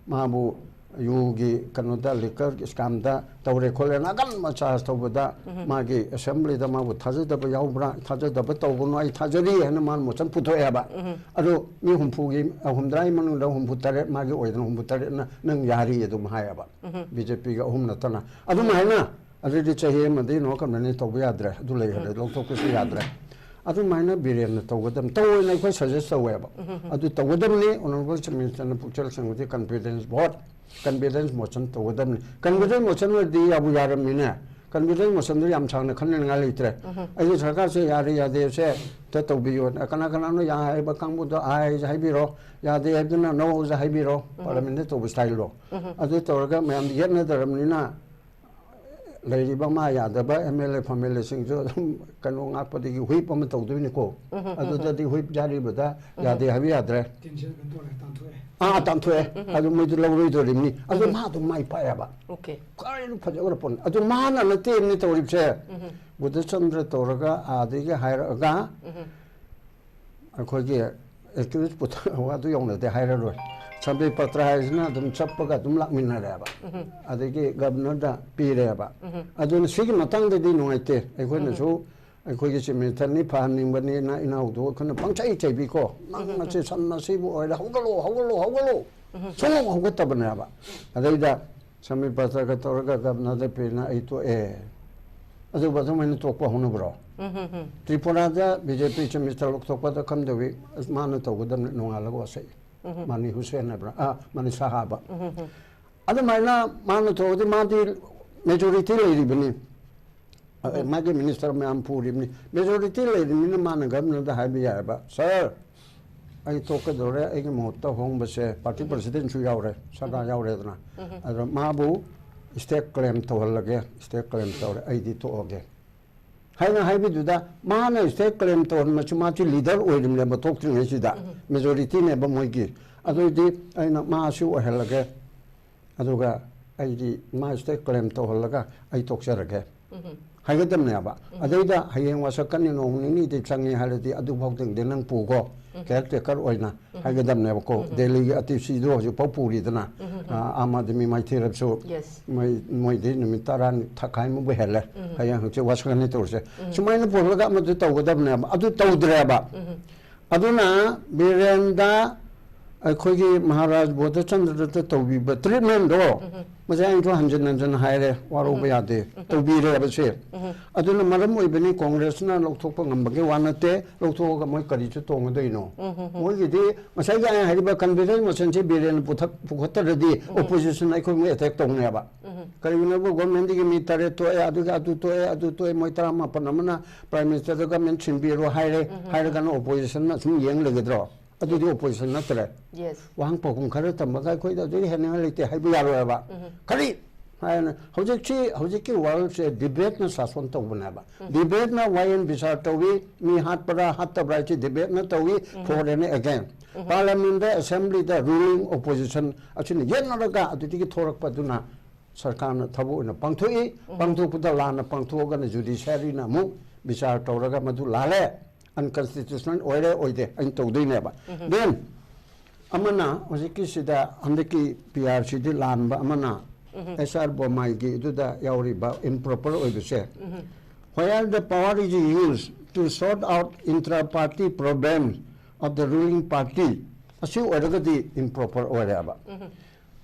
ꯃꯥꯕꯨ ꯌꯨꯒꯤ ꯀꯩꯅꯣꯗ, liquor scam ꯗ ꯇꯧꯔꯦ ꯈꯣꯠꯂꯦ, ꯅꯥꯀꯟ ꯃꯆꯥ ꯇꯧꯕꯗ ꯃꯥꯒꯤ assembly ꯗ ꯃꯥꯕꯨ ꯊꯥꯖꯗꯕ ꯌꯥꯎꯕ꯭ꯔꯥ? ꯊꯥꯖꯗꯕ ꯇꯧꯒꯅꯨ, ꯑꯩ ꯊꯥꯖꯔꯤ ꯍꯥꯏꯅ ꯃꯥꯅ motion ꯄꯨꯊꯣꯛꯑꯦꯕ꯫ ꯑꯗꯣ ꯃꯤ ꯍꯨꯝꯐꯨꯒꯤ, ꯍꯨꯝꯗ꯭ꯔꯥꯒꯤ ꯃꯅꯨꯡꯗ ꯍꯨꯝꯐꯨ ꯇꯔꯦꯠ ꯃꯥꯒꯤ ꯑꯣꯏꯗꯅ ꯍꯨꯝꯐꯨ ꯇꯔꯦꯠꯅ ꯅꯪ ꯌꯥꯔꯤ ꯑꯗꯨꯝ ꯍꯥꯏꯌꯦꯕ꯫ ꯕꯤ ꯖꯦ ꯄꯤꯒ ꯑꯍꯨꯝ ꯅꯠꯇꯅ꯫ ꯑꯗꯨꯃꯥꯏꯅ ꯑꯗꯨꯗꯤ ꯆꯍꯤ ꯑꯃꯗꯤ no confidence ꯇꯧꯕ ꯌꯥꯗ꯭ꯔꯦ, ꯑꯗꯨ ꯂꯩꯈ꯭ꯔꯦ, ꯂꯧꯊꯣꯛꯄꯁꯨ ꯌꯥꯗ꯭ꯔꯦ꯫ ꯑꯗꯨꯃꯥꯏꯅ ꯕꯤꯔꯦꯟꯅ ꯇꯧꯒꯗꯕꯅꯤ, ꯇꯧꯑꯣꯅ ꯑꯩꯈꯣꯏ suggest ꯇꯧꯋꯦꯕ꯫ ꯑꯗꯨ ꯇꯧꯒꯗꯕꯅꯤ꯫ Honourable Chief Minister ꯅ ꯄꯨꯛꯆꯦꯜ ꯁꯦꯡꯕꯗꯤ confidence vote, confidence motion ꯇꯧꯒꯗꯕꯅꯤ꯫ Confidence motion ꯑꯣꯏꯔꯗꯤ ꯌꯥꯕꯨ ꯌꯥꯔꯝꯃꯤꯅꯦ꯫ Confidence motion ꯗꯨ ꯌꯥꯝ ꯁꯥꯡꯅ ꯈꯟꯅꯅꯤꯡꯉꯥꯏ ꯂꯩꯇ꯭ꯔꯦ꯫ ꯑꯩꯒꯤ ꯁꯔꯀꯥꯔꯁꯦ ꯌꯥꯔꯦ ꯌꯥꯗꯦꯁꯦ ꯑꯝꯇ ꯇꯧꯕꯤꯌꯣ꯫ ꯀꯅꯥ ꯀꯅꯥꯅꯣ ꯌꯥꯏ ꯍꯥꯏꯕ ꯀꯥꯡꯕꯨꯗꯣ ꯑꯥꯏ ꯍꯥꯏꯕꯤꯔꯣ, ꯌꯥꯗꯦ ꯍꯥꯏꯕꯗꯨꯅ no ꯍꯥꯏꯕꯤꯔꯣ꯫ Parliament ꯇ ꯇꯧꯕ style ꯗꯣ꯫ ꯑꯗꯨ ꯇꯧꯔꯒ ꯃꯌꯥꯝ ꯌꯦꯠꯅꯗ꯭ꯔꯕꯅꯤꯅ ꯂꯩꯔꯤꯕ ꯃꯥ ꯌꯥꯗꯕ ꯑꯦꯝ ꯑꯦꯜ ꯑꯦ ꯐꯦꯃꯦꯜ ꯑꯦꯁꯤꯡꯁꯨ ꯑꯗꯨꯝ ꯀꯩꯅꯣ ꯉꯥꯛꯄꯗꯒꯤ whip ꯑꯃ ꯇꯧꯗꯣꯏꯅꯤꯀꯣ꯫ ꯑꯗꯨꯗꯗꯤ whip ꯌꯥꯔꯤꯕꯗ ꯌꯥꯗꯦ ꯍꯥꯏꯕ ꯌꯥꯗ꯭ꯔꯦ꯫ ꯇꯦꯟꯁꯤꯜ ꯀꯩꯅꯣ ꯇꯧꯔꯦ, ꯇꯥꯟꯊꯣꯛꯑꯦ꯫ ꯑꯥ, ꯇꯥꯟꯊꯣꯛꯑꯦ꯫ ꯑꯗꯨ ꯃꯣꯏꯗꯤ ꯂꯧꯔꯣꯏꯗꯣꯔꯤꯕꯅꯤ꯫ ꯑꯗꯨ ꯃꯥ ꯑꯗꯨꯝ ꯃꯥꯏ ꯄꯥꯛꯑꯦꯕ꯫ ꯑꯣꯀꯦ꯫ ꯀꯔꯤꯅꯣ ꯐꯖꯈ꯭ꯔ ꯄꯣꯠꯅꯤ꯫ ꯑꯗꯨ ꯃꯥꯅ ꯅꯠꯇꯦꯅꯤ ꯇꯧꯔꯤꯕꯁꯦ꯫ ꯕꯨꯙꯆꯟꯗ꯭ꯔ ꯇꯧꯔꯒ ꯑꯥꯗꯒꯤ ꯍꯥꯏꯔꯛꯑꯒ ꯑꯩꯈꯣꯏꯒꯤ ꯑꯦꯛꯇꯤꯚꯤꯁ ꯄꯨꯊꯣꯛ ꯑꯗꯨ ꯌꯧꯅꯗꯦ ꯍꯥꯏꯔꯔꯣꯏ꯫ ꯁꯝꯕꯤ ꯄꯇ꯭ꯔ ꯍꯥꯏꯁꯤꯅ ꯑꯗꯨꯝ ꯆꯠꯄꯒ ꯑꯗꯨꯝ ꯂꯥꯛꯃꯤꯟꯅꯔꯦꯕ꯫ ꯑꯗꯒꯤ ꯒꯕꯅꯔꯗ ꯄꯤꯔꯦꯕ꯫ ꯑꯗꯨꯅ ꯁꯤꯒꯤ ꯃꯇꯥꯡꯗꯗꯤ ꯅꯨꯡꯉꯥꯏꯇꯦ꯫ ꯑꯩꯈꯣꯏꯅꯁꯨ ꯑꯩꯈꯣꯏꯒꯤ ꯆꯤꯞ ꯃꯤꯅꯤꯁꯇꯔꯅꯤ ꯐꯍꯟꯅꯤꯡꯕꯅꯤꯅ ꯏꯅꯥꯎꯗꯨ ꯑꯩꯈꯣꯏꯅ ꯄꯪꯆꯩ ꯆꯩꯕꯤꯀꯣ, "ꯅꯪ ꯃꯁꯤ ꯁꯟ ꯑꯁꯤꯕꯨ ꯑꯣꯏꯔꯦ, ꯍꯧꯒꯠꯂꯣ, ꯍꯧꯒꯠꯂꯣ, ꯍꯧꯒꯠꯂꯣ, ꯁꯨꯡꯍꯧ ꯍꯧꯒꯠꯇꯕꯅꯦꯕ"꯫ ꯑꯗꯩꯗ ꯁꯃꯤꯔ ꯄꯇ꯭ꯔꯒ ꯇꯧꯔꯒ ꯒꯕꯅꯔꯗ ꯄꯤꯔꯅ ꯑꯩ ꯇꯣꯛꯑꯦ꯫ ꯑꯗꯨꯕꯨ ꯑꯗꯨꯃꯥꯏꯅ ꯇꯣꯛꯄ ꯍꯧꯅꯕ꯭ꯔꯣ? ꯇ꯭ꯔꯤꯄꯨꯔꯥꯗ ꯕꯤ ꯖꯦ ꯄꯤ ꯆꯤꯞ ꯃꯤꯅꯤꯁꯇꯔ ꯂꯧꯊꯣꯛꯄꯗ ꯀꯝꯗꯧꯏ? ꯑꯁ, ꯃꯥꯅ ꯇꯧꯒꯗꯕꯅꯤ, ꯅꯣꯡꯉꯥꯜꯂꯒ ꯋꯥꯁꯛꯏ꯫ ꯃꯥꯅꯤ ꯍꯨꯁꯦꯟ ꯍꯥꯏꯕ꯭ꯔꯥ? ꯑꯥ, ꯃꯥꯅꯤ ꯁꯥꯍꯥꯕ꯫ ꯑꯗꯨꯃꯥꯏꯅ ꯃꯥꯅ ꯇꯧꯔꯗꯤ ꯃꯥꯗꯤ majority ꯂꯩꯔꯤꯕꯅꯤ꯫ ꯑ, ꯃꯥꯒꯤ ꯃꯤꯅꯤꯁꯇꯔ ꯃꯌꯥꯝ ꯄꯨꯔꯤꯕꯅꯤ꯫ Majority ꯂꯩꯔꯤꯕꯅꯤꯅ ꯃꯥꯅ ꯒꯕꯅꯔꯗ ꯍꯥꯏꯕ ꯌꯥꯏꯑꯕ, "ꯁꯥꯔ, ꯑꯩ ꯇꯣꯛꯀꯗꯧꯔꯦ, ꯑꯩꯒꯤ ꯃꯍꯨꯠꯇ ꯍꯣꯡꯕꯁꯦ", ꯄꯥꯔꯇꯤ ꯄ꯭ꯔꯁꯤꯗꯦꯟꯁꯨ ꯌꯥꯎꯔꯦ, ꯁꯔꯗꯥꯔ ꯌꯥꯎꯔꯦꯗꯅ꯫ ꯑꯗꯣ ꯃꯥꯕꯨ state claim ꯇꯧꯍꯜꯂꯒꯦ, state claim ꯇꯧꯔꯦ, ꯑꯩꯗꯤ ꯇꯣꯛꯑꯒꯦ ꯍꯥꯏꯅ ꯍꯥꯏꯕꯗꯨꯗ, ꯃꯥꯅ state claim ꯇꯧꯍꯟꯕꯁꯨ ꯃꯥꯁꯨ leader ꯑꯣꯏꯔꯤꯕꯅꯦꯕ ꯊꯣꯛꯇ꯭ꯔꯤꯉꯩꯁꯤꯗ꯫ Majority ꯅꯦꯕ ꯃꯣꯏꯒꯤ꯫ ꯑꯗꯨꯏꯗꯤ ꯑꯩꯅ ꯃꯥꯁꯨ ꯑꯣꯏꯍꯜꯂꯒꯦ, ꯑꯗꯨꯒ ꯑꯩꯗꯤ ꯃꯥ state claim ꯇꯧꯍꯜꯂꯒ ꯑꯩ ꯇꯣꯛꯆꯔꯒꯦ꯫ ꯍꯥꯏꯒꯗꯕꯅꯦꯕ꯫ ꯑꯗꯩꯗ ꯍꯌꯦꯡ ꯋꯥꯁꯛꯀꯅꯤ ꯅꯣꯡ ꯅꯤꯅꯤꯗꯤ ꯆꯪꯉꯦ ꯍꯥꯏꯔꯗꯤ ꯑꯗꯨꯐꯥꯎꯗꯪꯗꯤ ꯅꯪ ꯄꯨꯀꯣ, ꯀꯦꯌꯔ ꯇꯦꯀꯔ ꯑꯣꯏꯅ ꯍꯥꯏꯒꯗꯕꯅꯦꯕꯀꯣ꯫ ꯗꯦꯜꯂꯤꯒꯤ ꯑꯇꯤꯁꯤꯗꯣ ꯍꯧꯖꯤꯛꯐꯥꯎ ꯄꯨꯔꯤꯗꯅ꯫ ꯑ, ꯑꯥꯝ ꯑꯥꯗꯃꯤ ꯃꯥꯏꯊꯤꯔꯕꯁꯨ ꯌꯦꯁ꯫ ꯃꯣꯏ, ꯃꯣꯏꯗꯤ ꯅꯨꯃꯤꯠ ꯇꯔꯥꯅꯤ ꯊꯛꯈꯥꯏꯃꯨꯛ ꯍꯦꯜꯂꯦ꯫ ꯍꯌꯦꯡ ꯍꯪꯆꯤꯠ ꯋꯥꯁꯛꯀꯅꯤ ꯇꯧꯔꯤꯁꯦ꯫ ꯁꯨꯃꯥꯏꯅ ꯄꯨꯔꯒ ꯑꯃꯗꯨ ꯇꯧꯒꯗꯕꯅꯦꯕ꯫ ꯑꯗꯨ ꯇꯧꯗ꯭ꯔꯦꯕ꯫ ꯑꯗꯨꯅ ꯕꯤꯔꯦꯟꯗ ꯑꯩꯈꯣꯏꯒꯤ ꯃꯍꯥꯔꯥꯖ ꯕꯣꯙꯆꯟꯗ꯭ꯔꯗ ꯇꯧꯕꯤꯕ ꯇ꯭ꯔꯤꯠꯃꯦꯟꯗꯣ, ꯃꯁꯤ ꯑꯩꯅꯁꯨ ꯍꯟꯖꯤꯟ ꯍꯟꯖꯤꯟ ꯍꯥꯏꯔꯦ, ꯋꯥꯔꯧꯕ ꯌꯥꯗꯦ, ꯇꯧꯕꯤꯔꯦꯕꯁꯦ꯫ ꯑꯗꯨꯅ ꯃꯔꯝ ꯑꯣꯏꯕꯅꯤ ꯀꯣꯡꯒ꯭ꯔꯦꯁꯅ ꯂꯧꯊꯣꯛꯄ ꯉꯝꯕꯒꯤ ꯋꯥ ꯅꯠꯇꯦ, ꯂꯧꯊꯣꯛꯑꯒ ꯃꯣꯏ ꯀꯔꯤꯁꯨ ꯇꯣꯡꯒꯗꯣꯏꯅꯣ? ꯃꯣꯏꯒꯤꯗꯤ ꯉꯁꯥꯏꯒꯤ ꯑꯩꯅ ꯍꯥꯏꯔꯤꯕ ꯀꯟꯐꯤꯗꯦꯟꯁ ꯃꯣꯁꯟꯁꯦ ꯕꯤꯔꯦꯟꯅ ꯄꯨꯊꯛ-, ꯄꯨꯈꯠꯇ꯭ꯔꯗꯤ ꯑꯣꯄꯣꯖꯤꯁꯟ ꯑꯩꯈꯣꯏ ꯃꯣꯏ ꯑꯦꯇꯦꯛ ꯇꯧꯅꯦꯕ꯫ ꯀꯔꯤꯒꯤꯅꯣꯕꯨ ꯒꯣꯔꯃꯦꯟꯗꯒꯤ ꯃꯤ ꯇꯔꯦꯠ ꯇꯣꯛꯑꯦ, ꯑꯗꯨꯒꯤ ꯑꯗꯨ ꯇꯣꯛꯑꯦ, ꯑꯗꯨ ꯇꯣꯛꯑꯦ, ꯃꯣꯏ ꯇꯔꯥꯃꯥꯄꯟ ꯑꯃꯅ ꯄ꯭ꯔꯥꯏꯝ ꯃꯤꯅꯤꯁꯇꯔꯗ ꯒꯃꯦꯟ ꯁꯤꯟꯕꯤꯔꯣ ꯍꯥꯏꯔꯦ, ꯍꯥꯏꯔꯒꯅ ꯑꯣꯄꯣꯖꯤꯁꯟꯅ ꯁꯨꯝ ꯌꯦꯡ ꯂꯩꯒꯗ꯭ꯔꯣ? ꯑꯗꯨꯗꯤ ꯑꯣꯄꯣꯖꯤꯁꯟ ꯅꯠꯇ꯭ꯔꯦ꯫ ꯌꯦꯁ꯫ ꯋꯥꯍꯪ ꯄꯥꯎꯈꯨꯝ ꯈꯔ ꯇꯝꯃꯒ ꯑꯩꯈꯣꯏꯗ ꯑꯗꯨꯗꯤ ꯍꯦꯟꯅꯤꯡꯉꯥꯏ ꯂꯩꯇꯦ ꯍꯥꯏꯕ ꯌꯥꯔꯣꯏꯕ꯫ ꯀꯔꯤ ꯍꯥꯏꯅ ꯍꯧꯖꯤꯛꯁꯤ, ꯍꯧꯖꯤꯛꯀꯤ ꯋꯥꯔꯜꯁꯦ ꯗꯤꯕꯦꯠꯅ ꯁꯥꯁꯣꯟ ꯇꯧꯕꯅꯦꯕ꯫ ꯗꯤꯕꯦꯠꯅ ꯋꯥꯌꯦꯜ ꯕꯤꯆꯥꯔ ꯇꯧꯏ, ꯃꯤ ꯍꯥꯠꯄ꯭ꯔꯥ ꯍꯥꯠꯇꯕ꯭ꯔꯥ ꯍꯥꯏꯁꯤ ꯗꯤꯕꯦꯠꯅ ꯇꯧꯏ, for and against꯫ ꯄꯥꯔꯂꯤꯌꯥꯃꯦꯟꯗ, ꯑꯦꯁꯦꯝꯕ꯭ꯂꯤꯗ, ꯔꯨꯂꯤꯡ ꯑꯣꯄꯣꯖꯤꯁꯟ ꯑꯁꯤꯅ ꯌꯦꯠꯅꯔꯒ ꯑꯗꯨꯗꯒꯤ ꯊꯣꯔꯛꯄꯗꯨꯅ ꯁꯔꯀꯥꯔꯅ ꯊꯕꯛ ꯑꯣꯏꯅ ꯄꯥꯡꯊꯣꯛꯏ꯫ ꯄꯥꯡꯊꯣꯛꯄꯗ ꯂꯥꯟꯅ ꯄꯥꯡꯊꯣꯛꯑꯒꯅ ꯖꯨꯗꯤꯁꯤꯌꯥꯔꯤꯅ ꯑꯃꯨꯛ ꯕꯤꯆꯥꯔ ꯇꯧꯔꯒ ꯃꯗꯨ ꯂꯥꯜꯂꯦ, ꯑꯟꯀꯟꯁꯇꯤꯇ꯭ꯌꯨꯁꯅꯦꯜ ꯑꯣꯏꯔꯦ ꯑꯣꯏꯗꯦ ꯑꯩꯅ ꯇꯧꯗꯣꯏꯅꯦꯕ꯫ ꯗꯦꯟ ꯑꯃꯅ ꯍꯧꯖꯤꯛꯀꯤꯁꯤꯗ ꯍꯟꯗꯛꯀꯤ ꯄꯤ ꯑꯥꯔ ꯁꯤꯗꯤ ꯂꯥꯟꯕ ꯑꯃꯅ ꯑꯦꯁ ꯑꯥꯔ ꯕꯣꯃꯥꯏꯒꯤ ꯑꯗꯨꯗ ꯌꯥꯎꯔꯤꯕ ꯏꯝꯄ꯭ꯔꯣꯄꯔ ꯑꯣꯏꯕꯁꯦ, where the power is used to sort out intra-party problems of the ruling party, ꯑꯁꯤ ꯑꯣꯏꯔꯒꯗꯤ ꯏꯝꯄ꯭ꯔꯣꯄꯔ ꯑꯣꯏꯔꯦꯕ꯫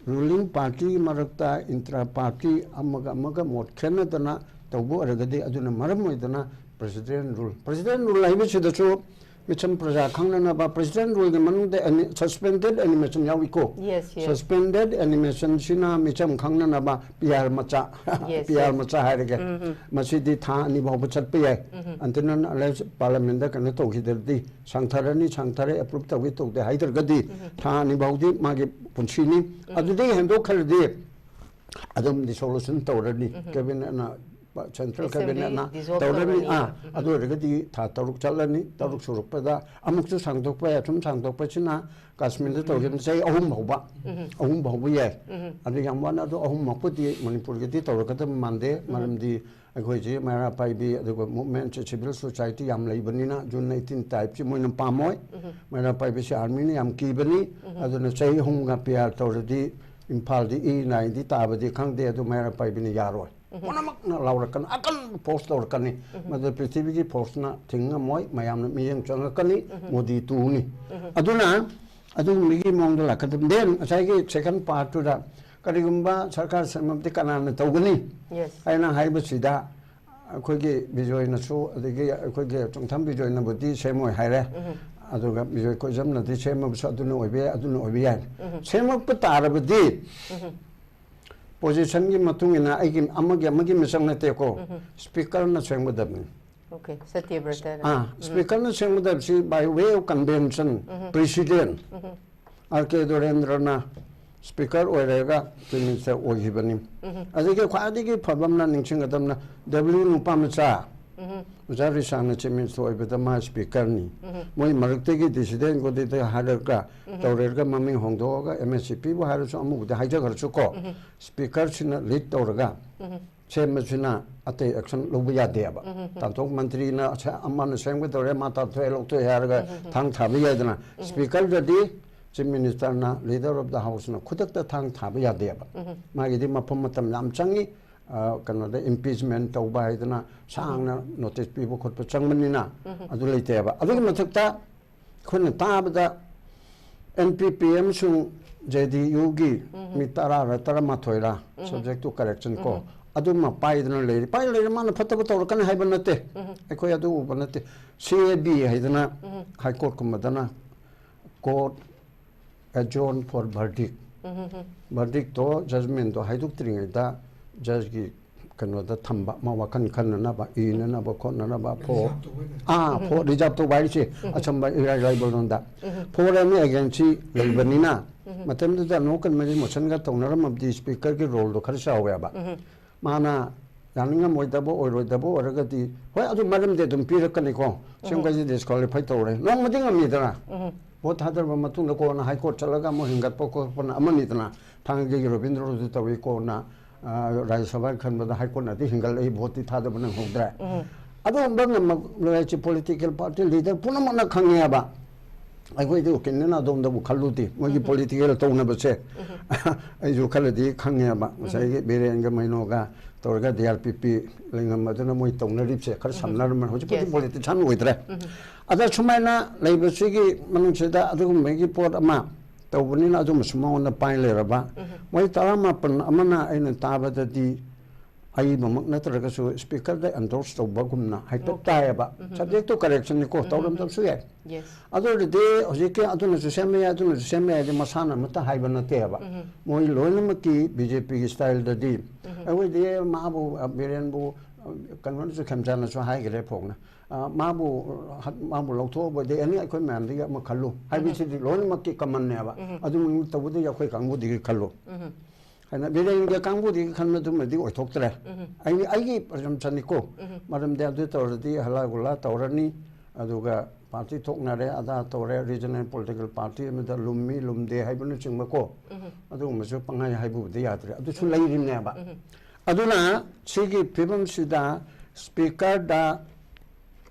ꯔꯨꯂꯤꯡ ꯄꯥꯔꯇꯤꯒꯤ ꯃꯔꯛꯇ ꯏꯟꯇ꯭ꯔꯥ ꯄꯥꯔꯇꯤ ꯑꯃꯒ ꯑꯃꯒ ꯃꯣꯠ ꯈꯦꯠꯅꯗꯅ ꯇꯧꯕ ꯑꯣꯏꯔꯒꯗꯤ ꯑꯗꯨꯅ ꯃꯔꯝ ꯑꯣꯏꯗꯅ ꯄ꯭ꯔꯦꯁꯤꯗꯦꯟ ꯔꯨꯜ, ꯄ꯭ꯔꯦꯁꯤꯗꯦꯟ ꯔꯨꯜ ꯍꯥꯏꯕꯁꯤꯗꯁꯨ ꯃꯤꯆꯝ ꯄ꯭ꯔꯖꯥ ꯈꯪꯅꯅꯕ ꯄ꯭ꯔꯦꯁꯤꯗꯦꯟ ꯔꯨꯜꯒꯤ ꯃꯅꯨꯡꯗ ꯁꯁꯄꯦꯟꯗꯦꯠ ꯑꯦꯅꯤꯃꯦꯁꯟ ꯌꯥꯎꯏꯀꯣ꯫ Yes, yes. ꯁꯁꯄꯦꯟꯗꯦꯠ ꯑꯦꯅꯤꯃꯦꯁꯟꯁꯤꯅ ꯃꯤꯆꯝ ꯈꯪꯅꯅꯕ ꯄꯤ ꯑꯥꯔ ꯃꯆꯥ, ꯌꯦꯁ, ꯄꯤ ꯑꯥꯔ ꯌꯦꯁ꯫ ꯃꯆꯥ ꯍꯥꯏꯔꯒꯦ꯫ ꯎꯝ, ꯎꯝ꯫ ꯃꯁꯤꯗꯤ ꯊꯥ ꯑꯅꯤ ꯐꯥꯎꯕ ꯆꯠꯄ ꯌꯥꯏ꯫ ꯎꯝ, ꯎꯝ꯫ ꯑꯟꯇꯤꯅꯟ ꯑꯟꯂꯦꯁ ꯄꯥꯔꯂꯤꯌꯥꯃꯦꯟꯗ ꯀꯩꯅꯣ ꯇꯧꯈꯤꯗ꯭ꯔꯗꯤ, ꯁꯥꯡꯊꯔꯅꯤ, ꯁꯥꯡꯊꯔꯦ, ꯑꯦꯄ꯭ꯔꯨꯞ ꯇꯧꯒꯦ ꯇꯧꯗꯦ ꯍꯥꯏꯗ꯭ꯔꯒꯗꯤ ꯊꯥ ꯑꯅꯤ ꯐꯥꯎꯗꯤ ꯃꯥꯒꯤ ꯄꯨꯟꯁꯤꯅꯤ꯫ ꯑꯗꯨꯗꯒꯤ ꯍꯦꯟꯗꯣꯛꯈ꯭ꯔꯗꯤ ꯑꯗꯨꯝ ꯗꯤꯁꯣꯂꯨꯁꯟ ꯇꯧꯔꯅꯤ꯫ ꯀꯦꯕꯤꯅꯦꯠꯅ ꯁꯦꯟꯇ꯭ꯔꯦꯜ ꯀꯦꯕꯤꯅꯦꯠꯅ ꯇꯧꯔꯅꯤ꯫ ꯑꯥ, ꯑꯗꯨ ꯑꯣꯏꯔꯒꯗꯤ ꯊꯥ ꯇꯔꯨꯛ ꯆꯠꯂꯅꯤ꯫ ꯇꯔꯨꯛ ꯁꯨꯔꯛꯄꯗ ꯑꯃꯨꯛꯁꯨ ꯁꯥꯡꯗꯣꯛꯄ ꯌꯥꯏ꯫ ꯑꯁꯨꯝ ꯁꯥꯡꯗꯣꯛꯄꯁꯤꯅ ꯀꯥꯁꯃꯤꯔꯗ ꯇꯧꯈꯤꯕ ꯆꯍꯤ ꯑꯍꯨꯝ ꯐꯥꯎꯕ, ꯑꯍꯨꯝ ꯐꯥꯎꯕ ꯌꯥꯏ꯫ ꯑꯗꯨ ꯌꯥꯝ ꯋꯥꯅ, ꯑꯗꯨ ꯑꯍꯨꯝꯃꯛꯄꯨꯗꯤ ꯃꯅꯤꯄꯨꯔꯒꯤꯗꯤ ꯇꯧꯔꯛꯀꯗꯕ ꯃꯥꯟꯗꯦ꯫ ꯃꯔꯝꯗꯤ ꯑꯩꯈꯣꯏꯁꯤ ꯃꯩꯔꯥ ꯄꯥꯏꯕꯤ, ꯑꯗꯨꯒ ꯃꯨꯞꯃꯦꯟꯁꯦ, ꯁꯤꯚꯤꯜ ꯁꯣꯁꯥꯏꯇꯤ ꯌꯥꯝ ꯂꯩꯕꯅꯤꯅ, ꯖꯨꯟ ꯑꯩꯠꯇꯤꯟ ꯇꯥꯏꯞꯁꯤ ꯃꯣꯏꯅ ꯄꯥꯝꯃꯣꯏ꯫ ꯃꯩꯔꯥ ꯄꯥꯏꯕꯤꯁꯤ ꯑꯥꯔꯃꯤꯅ ꯌꯥꯝ ꯀꯤꯕꯅꯤ꯫ ꯑꯗꯨꯅ ꯆꯍꯤ ꯑꯍꯨꯝꯒ ꯄꯤ ꯑꯥꯔ ꯇꯧꯔꯗꯤ ꯏꯝꯐꯥꯜꯗꯤ ꯏ ꯅꯥꯏꯗꯤ ꯇꯥꯕꯗꯤ ꯈꯪꯗꯦ, ꯑꯗꯨ ꯃꯩꯔꯥ ꯄꯥꯏꯕꯤꯅ ꯌꯥꯔꯣꯏ꯫ ꯄꯨꯝꯅꯃꯛꯅ ꯂꯥꯎꯔꯛꯀꯅꯤ, ꯑꯀꯟꯕ ꯐꯣꯔꯁ ꯇꯧꯔꯛꯀꯅꯤ꯫ ꯃꯗꯨ ꯄ꯭ꯔꯤꯊꯤꯕꯤꯒꯤ ꯐꯣꯔꯁꯅ ꯊꯤꯡꯉꯝꯃꯣꯏ, ꯃꯌꯥꯝꯅ ꯃꯤꯠꯌꯦꯡ ꯆꯪꯉꯛꯀꯅꯤ, ꯃꯣꯗꯤ ꯇꯨꯅꯤ꯫ ꯑꯗꯨꯅ ꯑꯗꯨꯒꯨꯝꯕꯒꯤ ꯃꯑꯣꯡꯗ ꯂꯥꯛꯀꯗꯕ꯫ ꯗꯦꯟ ꯉꯁꯥꯏꯒꯤ ꯁꯦꯀꯦꯟ ꯄꯥꯔꯠꯇꯨꯗ ꯀꯔꯤꯒꯨꯝꯕ ꯁꯔꯀꯥꯔ ꯁꯦꯝꯃꯕꯗꯤ ꯀꯅꯥꯅ ꯇꯧꯒꯅꯤ? ꯌꯦꯁ꯫ ꯍꯥꯏꯅ ꯍꯥꯏꯕꯁꯤꯗ ꯑꯩꯈꯣꯏꯒꯤ ꯕꯤꯖꯣꯏꯅꯁꯨ, ꯑꯗꯒꯤ ꯑꯩꯈꯣꯏꯒꯤ ꯆꯣꯡꯊꯝ ꯕꯤꯖꯣꯏꯅꯕꯨꯗꯤ ꯁꯦꯝꯃꯣꯏ ꯍꯥꯏꯔꯦ꯫ ꯑꯗꯨꯒ ꯕꯤꯖꯣꯏ ꯀꯣꯏꯖꯝꯅꯗꯤ ꯁꯦꯝꯃꯕꯁꯨ ꯑꯗꯨꯅ ꯑꯣꯏꯕ ꯌꯥꯏ, ꯑꯗꯨꯅ ꯑꯣꯏꯕ ꯌꯥꯏ꯫ ꯁꯦꯝꯃꯛꯄ ꯇꯥꯔꯕꯗꯤ ꯄꯣꯖꯤꯁꯟꯒꯤ ꯃꯇꯨꯡ ꯏꯟꯅ ꯑꯩꯒꯤ ꯑꯃꯒꯤ ꯑꯃꯒꯤ ꯃꯤꯆꯪ ꯅꯠꯇꯦꯀꯣ꯫ ꯁ꯭ꯄꯤꯀꯔꯅ ꯁꯦꯝꯒꯗꯕꯅꯤ꯫ ꯑꯣꯀꯦ, ꯁꯇ꯭ꯌꯕ꯭ꯔꯇꯗ꯫ ꯑꯥ, ꯁ꯭ꯄꯤꯀꯔꯅ ꯁꯦꯝꯒꯗꯕꯁꯤ by way of convention, precedent, R K ꯗꯣꯔꯦꯟꯗ꯭ꯔꯅ ꯁ꯭ꯄꯤꯀꯔ ꯑꯣꯏꯔꯒ ꯆꯤꯐ ꯃꯤꯅꯤꯁꯇꯔ ꯑꯣꯏꯈꯤꯕꯅꯤ꯫ ꯑꯗꯒꯤ ꯈ꯭ꯋꯥꯏꯗꯒꯤ ꯐꯕ ꯑꯃꯅ ꯅꯤꯡꯁꯤꯡꯒꯗꯕꯅ ꯗꯕ꯭ꯂꯤꯎ ꯅꯨꯄꯥ ꯃꯆꯥ, ꯑꯣꯖꯥ ꯔꯤꯁꯥꯡꯅ ꯆꯤꯐ ꯃꯤꯅꯤꯁꯇꯔ ꯑꯣꯏꯕꯗ ꯃꯥ ꯁ꯭ꯄꯤꯀꯔꯅꯤ꯫ ꯃꯣꯏ ꯃꯔꯛꯇꯒꯤ ꯗꯤꯁꯤꯗꯦꯟ ꯀꯣꯗꯤꯗ ꯍꯥꯏꯔꯒ ꯇꯧꯔꯦꯔꯒ ꯃꯃꯤꯡ ꯍꯣꯡꯗꯣꯛꯑꯒ ꯑꯦꯝ ꯑꯦꯁ ꯁꯤ ꯄꯤꯕꯨ ꯍꯥꯏꯔꯁꯨ ꯑꯃꯕꯨꯗꯤ ꯍꯥꯏꯖꯈ꯭ꯔꯁꯨ ꯀꯣ, ꯁ꯭ꯄꯤꯀꯔꯁꯤꯅ ꯂꯤꯗ ꯇꯧꯔꯒ ꯁꯦꯝꯕꯁꯤꯅ ꯑꯇꯩ ꯑꯦꯛꯁꯟ ꯂꯧꯕ ꯌꯥꯗꯦꯕ꯫ ꯇꯥꯟꯊꯣꯛ ꯃꯟꯇ꯭ꯔꯤꯅ ꯁꯦ-, ꯑꯃꯅ ꯁꯦꯝꯒꯗꯧꯔꯦ, ꯃꯥ ꯇꯥꯟꯊꯣꯛꯑꯦ, ꯂꯧꯊꯣꯛꯑꯦ ꯍꯥꯏꯔꯒ ꯊꯥꯡ ꯊꯥꯕ ꯌꯥꯏꯗꯅ꯫ ꯁ꯭ꯄꯤꯀꯔꯗꯗꯤ ꯆꯤꯐ ꯃꯤꯅꯤꯁꯇꯔꯅ, ꯂꯤꯗꯔ ꯑꯣꯐ ꯗ ꯍꯥꯎꯁꯅ ꯈꯨꯗꯛꯇ ꯊꯥꯡ ꯊꯥꯕ ꯌꯥꯗꯦꯕ꯫ ꯃꯥꯒꯤꯗꯤ ꯃꯐꯝ ꯃꯇꯝ ꯌꯥꯝ ꯆꯪꯉꯤ꯫ ꯑ, ꯀꯩꯅꯣꯗ ꯏꯝꯄꯤꯆꯃꯦꯟ ꯇꯧꯕ ꯍꯥꯏꯗꯅ ꯁꯥꯡꯅ ꯅꯣꯇꯤꯁ ꯄꯤꯕ ꯈꯣꯠꯄ ꯆꯪꯕꯅꯤꯅ ꯑꯗꯨ ꯂꯩꯇꯦꯕ꯫ ꯑꯗꯨꯒꯤ ꯃꯊꯛꯇ ꯑꯩꯈꯣꯏꯅ ꯇꯥꯕꯗ ꯑꯦꯟ ꯄꯤ ꯄꯤ ꯑꯃꯁꯨꯡ ꯖꯦ ꯗꯤ ꯌꯨꯒꯤ ꯃꯤ ꯇꯔꯥꯔ ꯇꯔꯥꯃꯥꯊꯣꯏꯔ, subject to correction ꯀꯣ, ꯑꯗꯨꯃ ꯄꯥꯏꯗꯅ ꯂꯩꯔꯤ꯫ ꯄꯥꯏ ꯂꯩꯔꯦ, ꯃꯥꯅ ꯐꯠꯇꯕ ꯇꯧꯔꯛꯀꯅꯤ ꯍꯥꯏꯕ ꯅꯠꯇꯦ꯫ ꯑꯩꯈꯣꯏ ꯑꯗꯨ ꯎꯕ ꯅꯠꯇꯦ꯫ ꯁꯤ ꯑꯦ ꯕꯤ ꯍꯥꯏꯗꯅ ꯍꯥꯏ ꯀꯣꯔꯠꯀꯨꯝꯕꯗꯅ court adjourn for verdict, verdictꯇꯣ, judgmentꯇꯣ ꯍꯥꯏꯗꯣꯛꯇ꯭ꯔꯤꯉꯩꯗ ꯖꯖꯀꯤ ꯀꯩꯅꯣꯗ ꯊꯝꯕ, ꯃꯥ ꯋꯥꯈꯜ ꯈꯟꯅꯅꯕ, ꯏꯅꯅꯕ ꯈꯣꯠꯅꯅꯕ, ꯐꯣ-, ꯑꯥ, ꯐꯣ-, reserve ꯇꯧꯕ ꯍꯥꯏꯔꯤꯁꯦ ꯑꯆꯝꯕ ꯏꯔꯥꯏ ꯂꯥꯏꯕ ꯂꯣꯟꯗ꯫ For and against ꯂꯩꯕꯅꯤꯅ ꯃꯇꯝꯗꯨꯗ no confidence motionꯒ ꯇꯧꯅꯔꯝꯃꯕꯗꯤ ꯁ꯭ꯄꯤꯀꯔꯒꯤ ꯔꯣꯜꯗꯣ ꯈꯔ ꯆꯥꯎꯋꯦꯕ꯫ ꯃꯥꯅ ꯌꯥꯅꯤꯡꯉꯝꯃꯣꯏꯗꯕ ꯑꯣꯏꯔꯣꯏꯗꯕ ꯑꯣꯏꯔꯒꯗꯤ, ꯍꯣꯏ, ꯑꯗꯨ ꯃꯔꯝꯗꯤ ꯑꯗꯨꯝ ꯄꯤꯔꯛꯀꯅꯤꯀꯣ꯫ ꯁꯤꯒꯨꯝꯕꯁꯤ ꯗꯤꯁꯀ꯭ꯋꯥꯂꯤꯐꯥꯏ ꯇꯧꯔꯦ꯫ ꯅꯣꯡꯃꯗꯤ ꯉꯝꯃꯤꯗꯅ꯫ ꯚꯣꯠ ꯊꯥꯗꯔꯕ ꯃꯇꯨꯡꯗ ꯀꯣꯟꯅ ꯍꯥꯏ ꯀꯣꯔꯠ ꯆꯠꯂꯒ ꯑꯃꯨꯛ ꯍꯦꯟꯒꯠꯄ ꯈꯣꯠꯄꯅ ꯑꯃꯅꯤꯗꯅ꯫ ꯊꯥꯡꯒꯒꯤ ꯔꯣꯕꯤꯟꯗ꯭ꯔꯣꯁꯨ ꯇꯧꯏ, ꯀꯣꯟꯅ, ꯑ, ꯔꯥꯖ꯭ꯌ ꯁꯚꯥ ꯈꯟꯕꯗ ꯍꯥꯏ ꯀꯣꯔꯠꯅꯗꯤ ꯍꯦꯟꯒꯠꯂꯛꯏ, ꯚꯣꯠꯇꯤ ꯊꯥꯗꯕ ꯅꯪꯍꯧꯗ꯭ꯔꯦ꯫ ꯑꯗꯨꯒꯨꯝꯕ ꯉꯝꯃꯛꯂꯣꯏ ꯍꯥꯏꯁꯤ ꯄꯣꯂꯤꯇꯤꯀꯦꯜ ꯄꯥꯔꯇꯤ ꯂꯤꯗꯔ ꯄꯨꯝꯅꯃꯛꯅ ꯈꯪꯉꯦꯕ꯫ ꯑꯩꯈꯣꯏꯗꯤ ꯎꯀꯤꯜꯅꯤꯅ ꯑꯗꯣꯝꯗꯕꯨ ꯈꯜꯂꯨꯗꯦ꯫ ꯃꯣꯏꯒꯤ ꯄꯣꯂꯤꯇꯤꯀꯦꯜ ꯇꯧꯅꯕꯁꯦ ꯑꯩꯁꯨ ꯈꯔꯗꯤ ꯈꯪꯉꯦꯕ꯫ ꯉꯁꯥꯏꯒꯤ ꯕꯤꯔꯦꯟꯒ ꯃꯩꯅꯣꯒ ꯇꯧꯔꯒ ꯗꯤ ꯑꯥꯔ ꯄꯤ ꯄꯤ ꯂꯩꯉꯝ ꯑꯗꯨꯅ ꯃꯣꯏ ꯇꯧꯅꯔꯤꯕꯁꯦ ꯈꯔ ꯁꯝꯅꯔꯝꯃꯅꯤ꯫ ꯍꯧꯖꯤꯛꯄꯨꯗꯤ ꯄꯣꯂꯤꯇꯤꯁꯤꯌꯥꯟ ꯑꯣꯏꯗ꯭ꯔꯦ꯫ ꯑꯗ ꯁꯨꯃꯥꯏꯅ ꯂꯩꯕꯁꯤꯒꯤ ꯃꯅꯨꯡꯁꯤꯗ ꯑꯗꯨꯒꯨꯝꯕꯒꯤ ꯄꯣꯠ ꯑꯃ ꯇꯧꯕꯅꯤꯅ ꯑꯗꯨꯃꯁꯨ ꯃꯉꯣꯟꯗ ꯄꯥꯏ ꯂꯩꯔꯕ꯫ ꯃꯣꯏ ꯇꯔꯥꯃꯥꯄꯟ ꯑꯃꯅ ꯑꯩꯅ ꯇꯥꯕꯗꯗꯤ ꯑꯏꯕꯃꯛ ꯅꯠꯇ꯭ꯔꯒꯁꯨ ꯁ꯭ꯄꯤꯀꯔꯗ ꯑꯦꯟꯗꯣꯔꯁ ꯇꯧꯕꯒꯨꯝꯅ ꯍꯥꯏꯐꯦꯠ ꯇꯥꯏꯌꯦꯕ꯫ ꯁꯕꯖꯦꯛꯇꯨ ꯀꯔꯦꯛꯁꯟꯅꯤꯀꯣ, ꯇꯧꯔꯝꯗꯕꯁꯨ ꯌꯥꯏ꯫ ꯌꯦꯁ꯫ ꯑꯗꯨ ꯑꯣꯏꯔꯗꯤ ꯍꯧꯖꯤꯛꯀꯤ ꯑꯗꯨꯅꯁꯨ ꯁꯦꯝꯕ ꯌꯥꯏ, ꯑꯗꯨꯅꯁꯨ ꯁꯦꯝꯕ ꯌꯥꯏ ꯍꯥꯏꯗꯤ ꯃꯁꯥꯅ ꯑꯃꯠꯇ ꯍꯥꯏꯕ ꯅꯠꯇꯦꯕ꯫ ꯃꯣꯏ ꯂꯣꯏꯅꯃꯛꯀꯤ ꯕꯤ ꯖꯦ ꯄꯤꯒꯤ ꯁ꯭ꯇꯥꯏꯜꯗꯗꯤ ꯑꯩꯈꯣꯏꯗꯤ ꯃꯥꯕꯨ, ꯑ, ꯕꯤꯔꯦꯟꯕꯨ, ꯑ, ꯀꯩꯅꯣꯅꯁꯨ, ꯈꯦꯝꯆꯥꯅꯁꯨ ꯍꯥꯏꯈ꯭ꯔꯦ ꯐꯣꯡꯅ꯫ ꯑ, ꯃꯥꯕꯨ, ꯍ-, ꯃꯥꯕꯨ ꯂꯧꯊꯣꯛꯑꯕꯗꯤ ꯑꯦꯅꯤ ꯑꯩꯈꯣꯏ ꯃꯌꯥꯝꯗꯒꯤ ꯑꯃ ꯈꯜꯂꯨ ꯍꯥꯏꯕꯁꯤꯗꯤ ꯂꯣꯏꯅꯃꯛꯀꯤ ꯀꯃꯟꯅꯦꯕ꯫ ꯑꯗꯨ ꯇꯧꯕꯗꯒꯤ ꯑꯩꯈꯣꯏ ꯀꯥꯡꯕꯨꯗꯒꯤ ꯈꯜꯂꯨ꯫ ꯍꯥꯏꯅ ꯕꯤꯔꯦꯟꯒ ꯀꯥꯡꯕꯨꯗꯤ ꯈꯟꯕꯗꯨꯃꯗꯤ ꯑꯣꯏꯊꯣꯛꯇ꯭ꯔꯦ꯫ ꯑꯩ, ꯑꯩꯒꯤ ꯄ꯭ꯔꯖꯝꯁꯟꯅꯤꯀꯣ꯫ ꯃꯔꯝꯗꯤ ꯑꯗꯨ ꯇꯧꯔꯗꯤ ꯍꯂꯥ ꯒꯨꯂꯥ ꯇꯧꯔꯅꯤ, ꯑꯗꯨꯒ ꯄꯥꯔꯇꯤ ꯊꯣꯛꯅꯔꯦ, ꯑꯗꯥ ꯇꯧꯔꯦ, ꯔꯤꯖꯅꯦꯜ ꯄꯣꯂꯤꯇꯤꯀꯦꯜ ꯄꯥꯔꯇꯤ ꯑꯃꯗ ꯂꯨꯝꯃꯤ ꯂꯨꯝꯗꯦ ꯍꯥꯏꯕꯅꯆꯤꯡꯕꯀꯣ꯫ ꯑꯗꯨꯒꯨꯝꯕꯁꯨ ꯄꯪꯍꯥꯏ ꯍꯥꯏꯕꯕꯨꯗꯤ ꯌꯥꯗ꯭ꯔꯦ꯫ ꯑꯗꯨꯁꯨ ꯂꯩꯔꯤꯕꯅꯦꯕ꯫ ꯑꯗꯨꯅ ꯁꯤꯒꯤ ꯐꯤꯕꯝꯁꯤꯗ ꯁ꯭ꯄꯤꯀꯔꯗ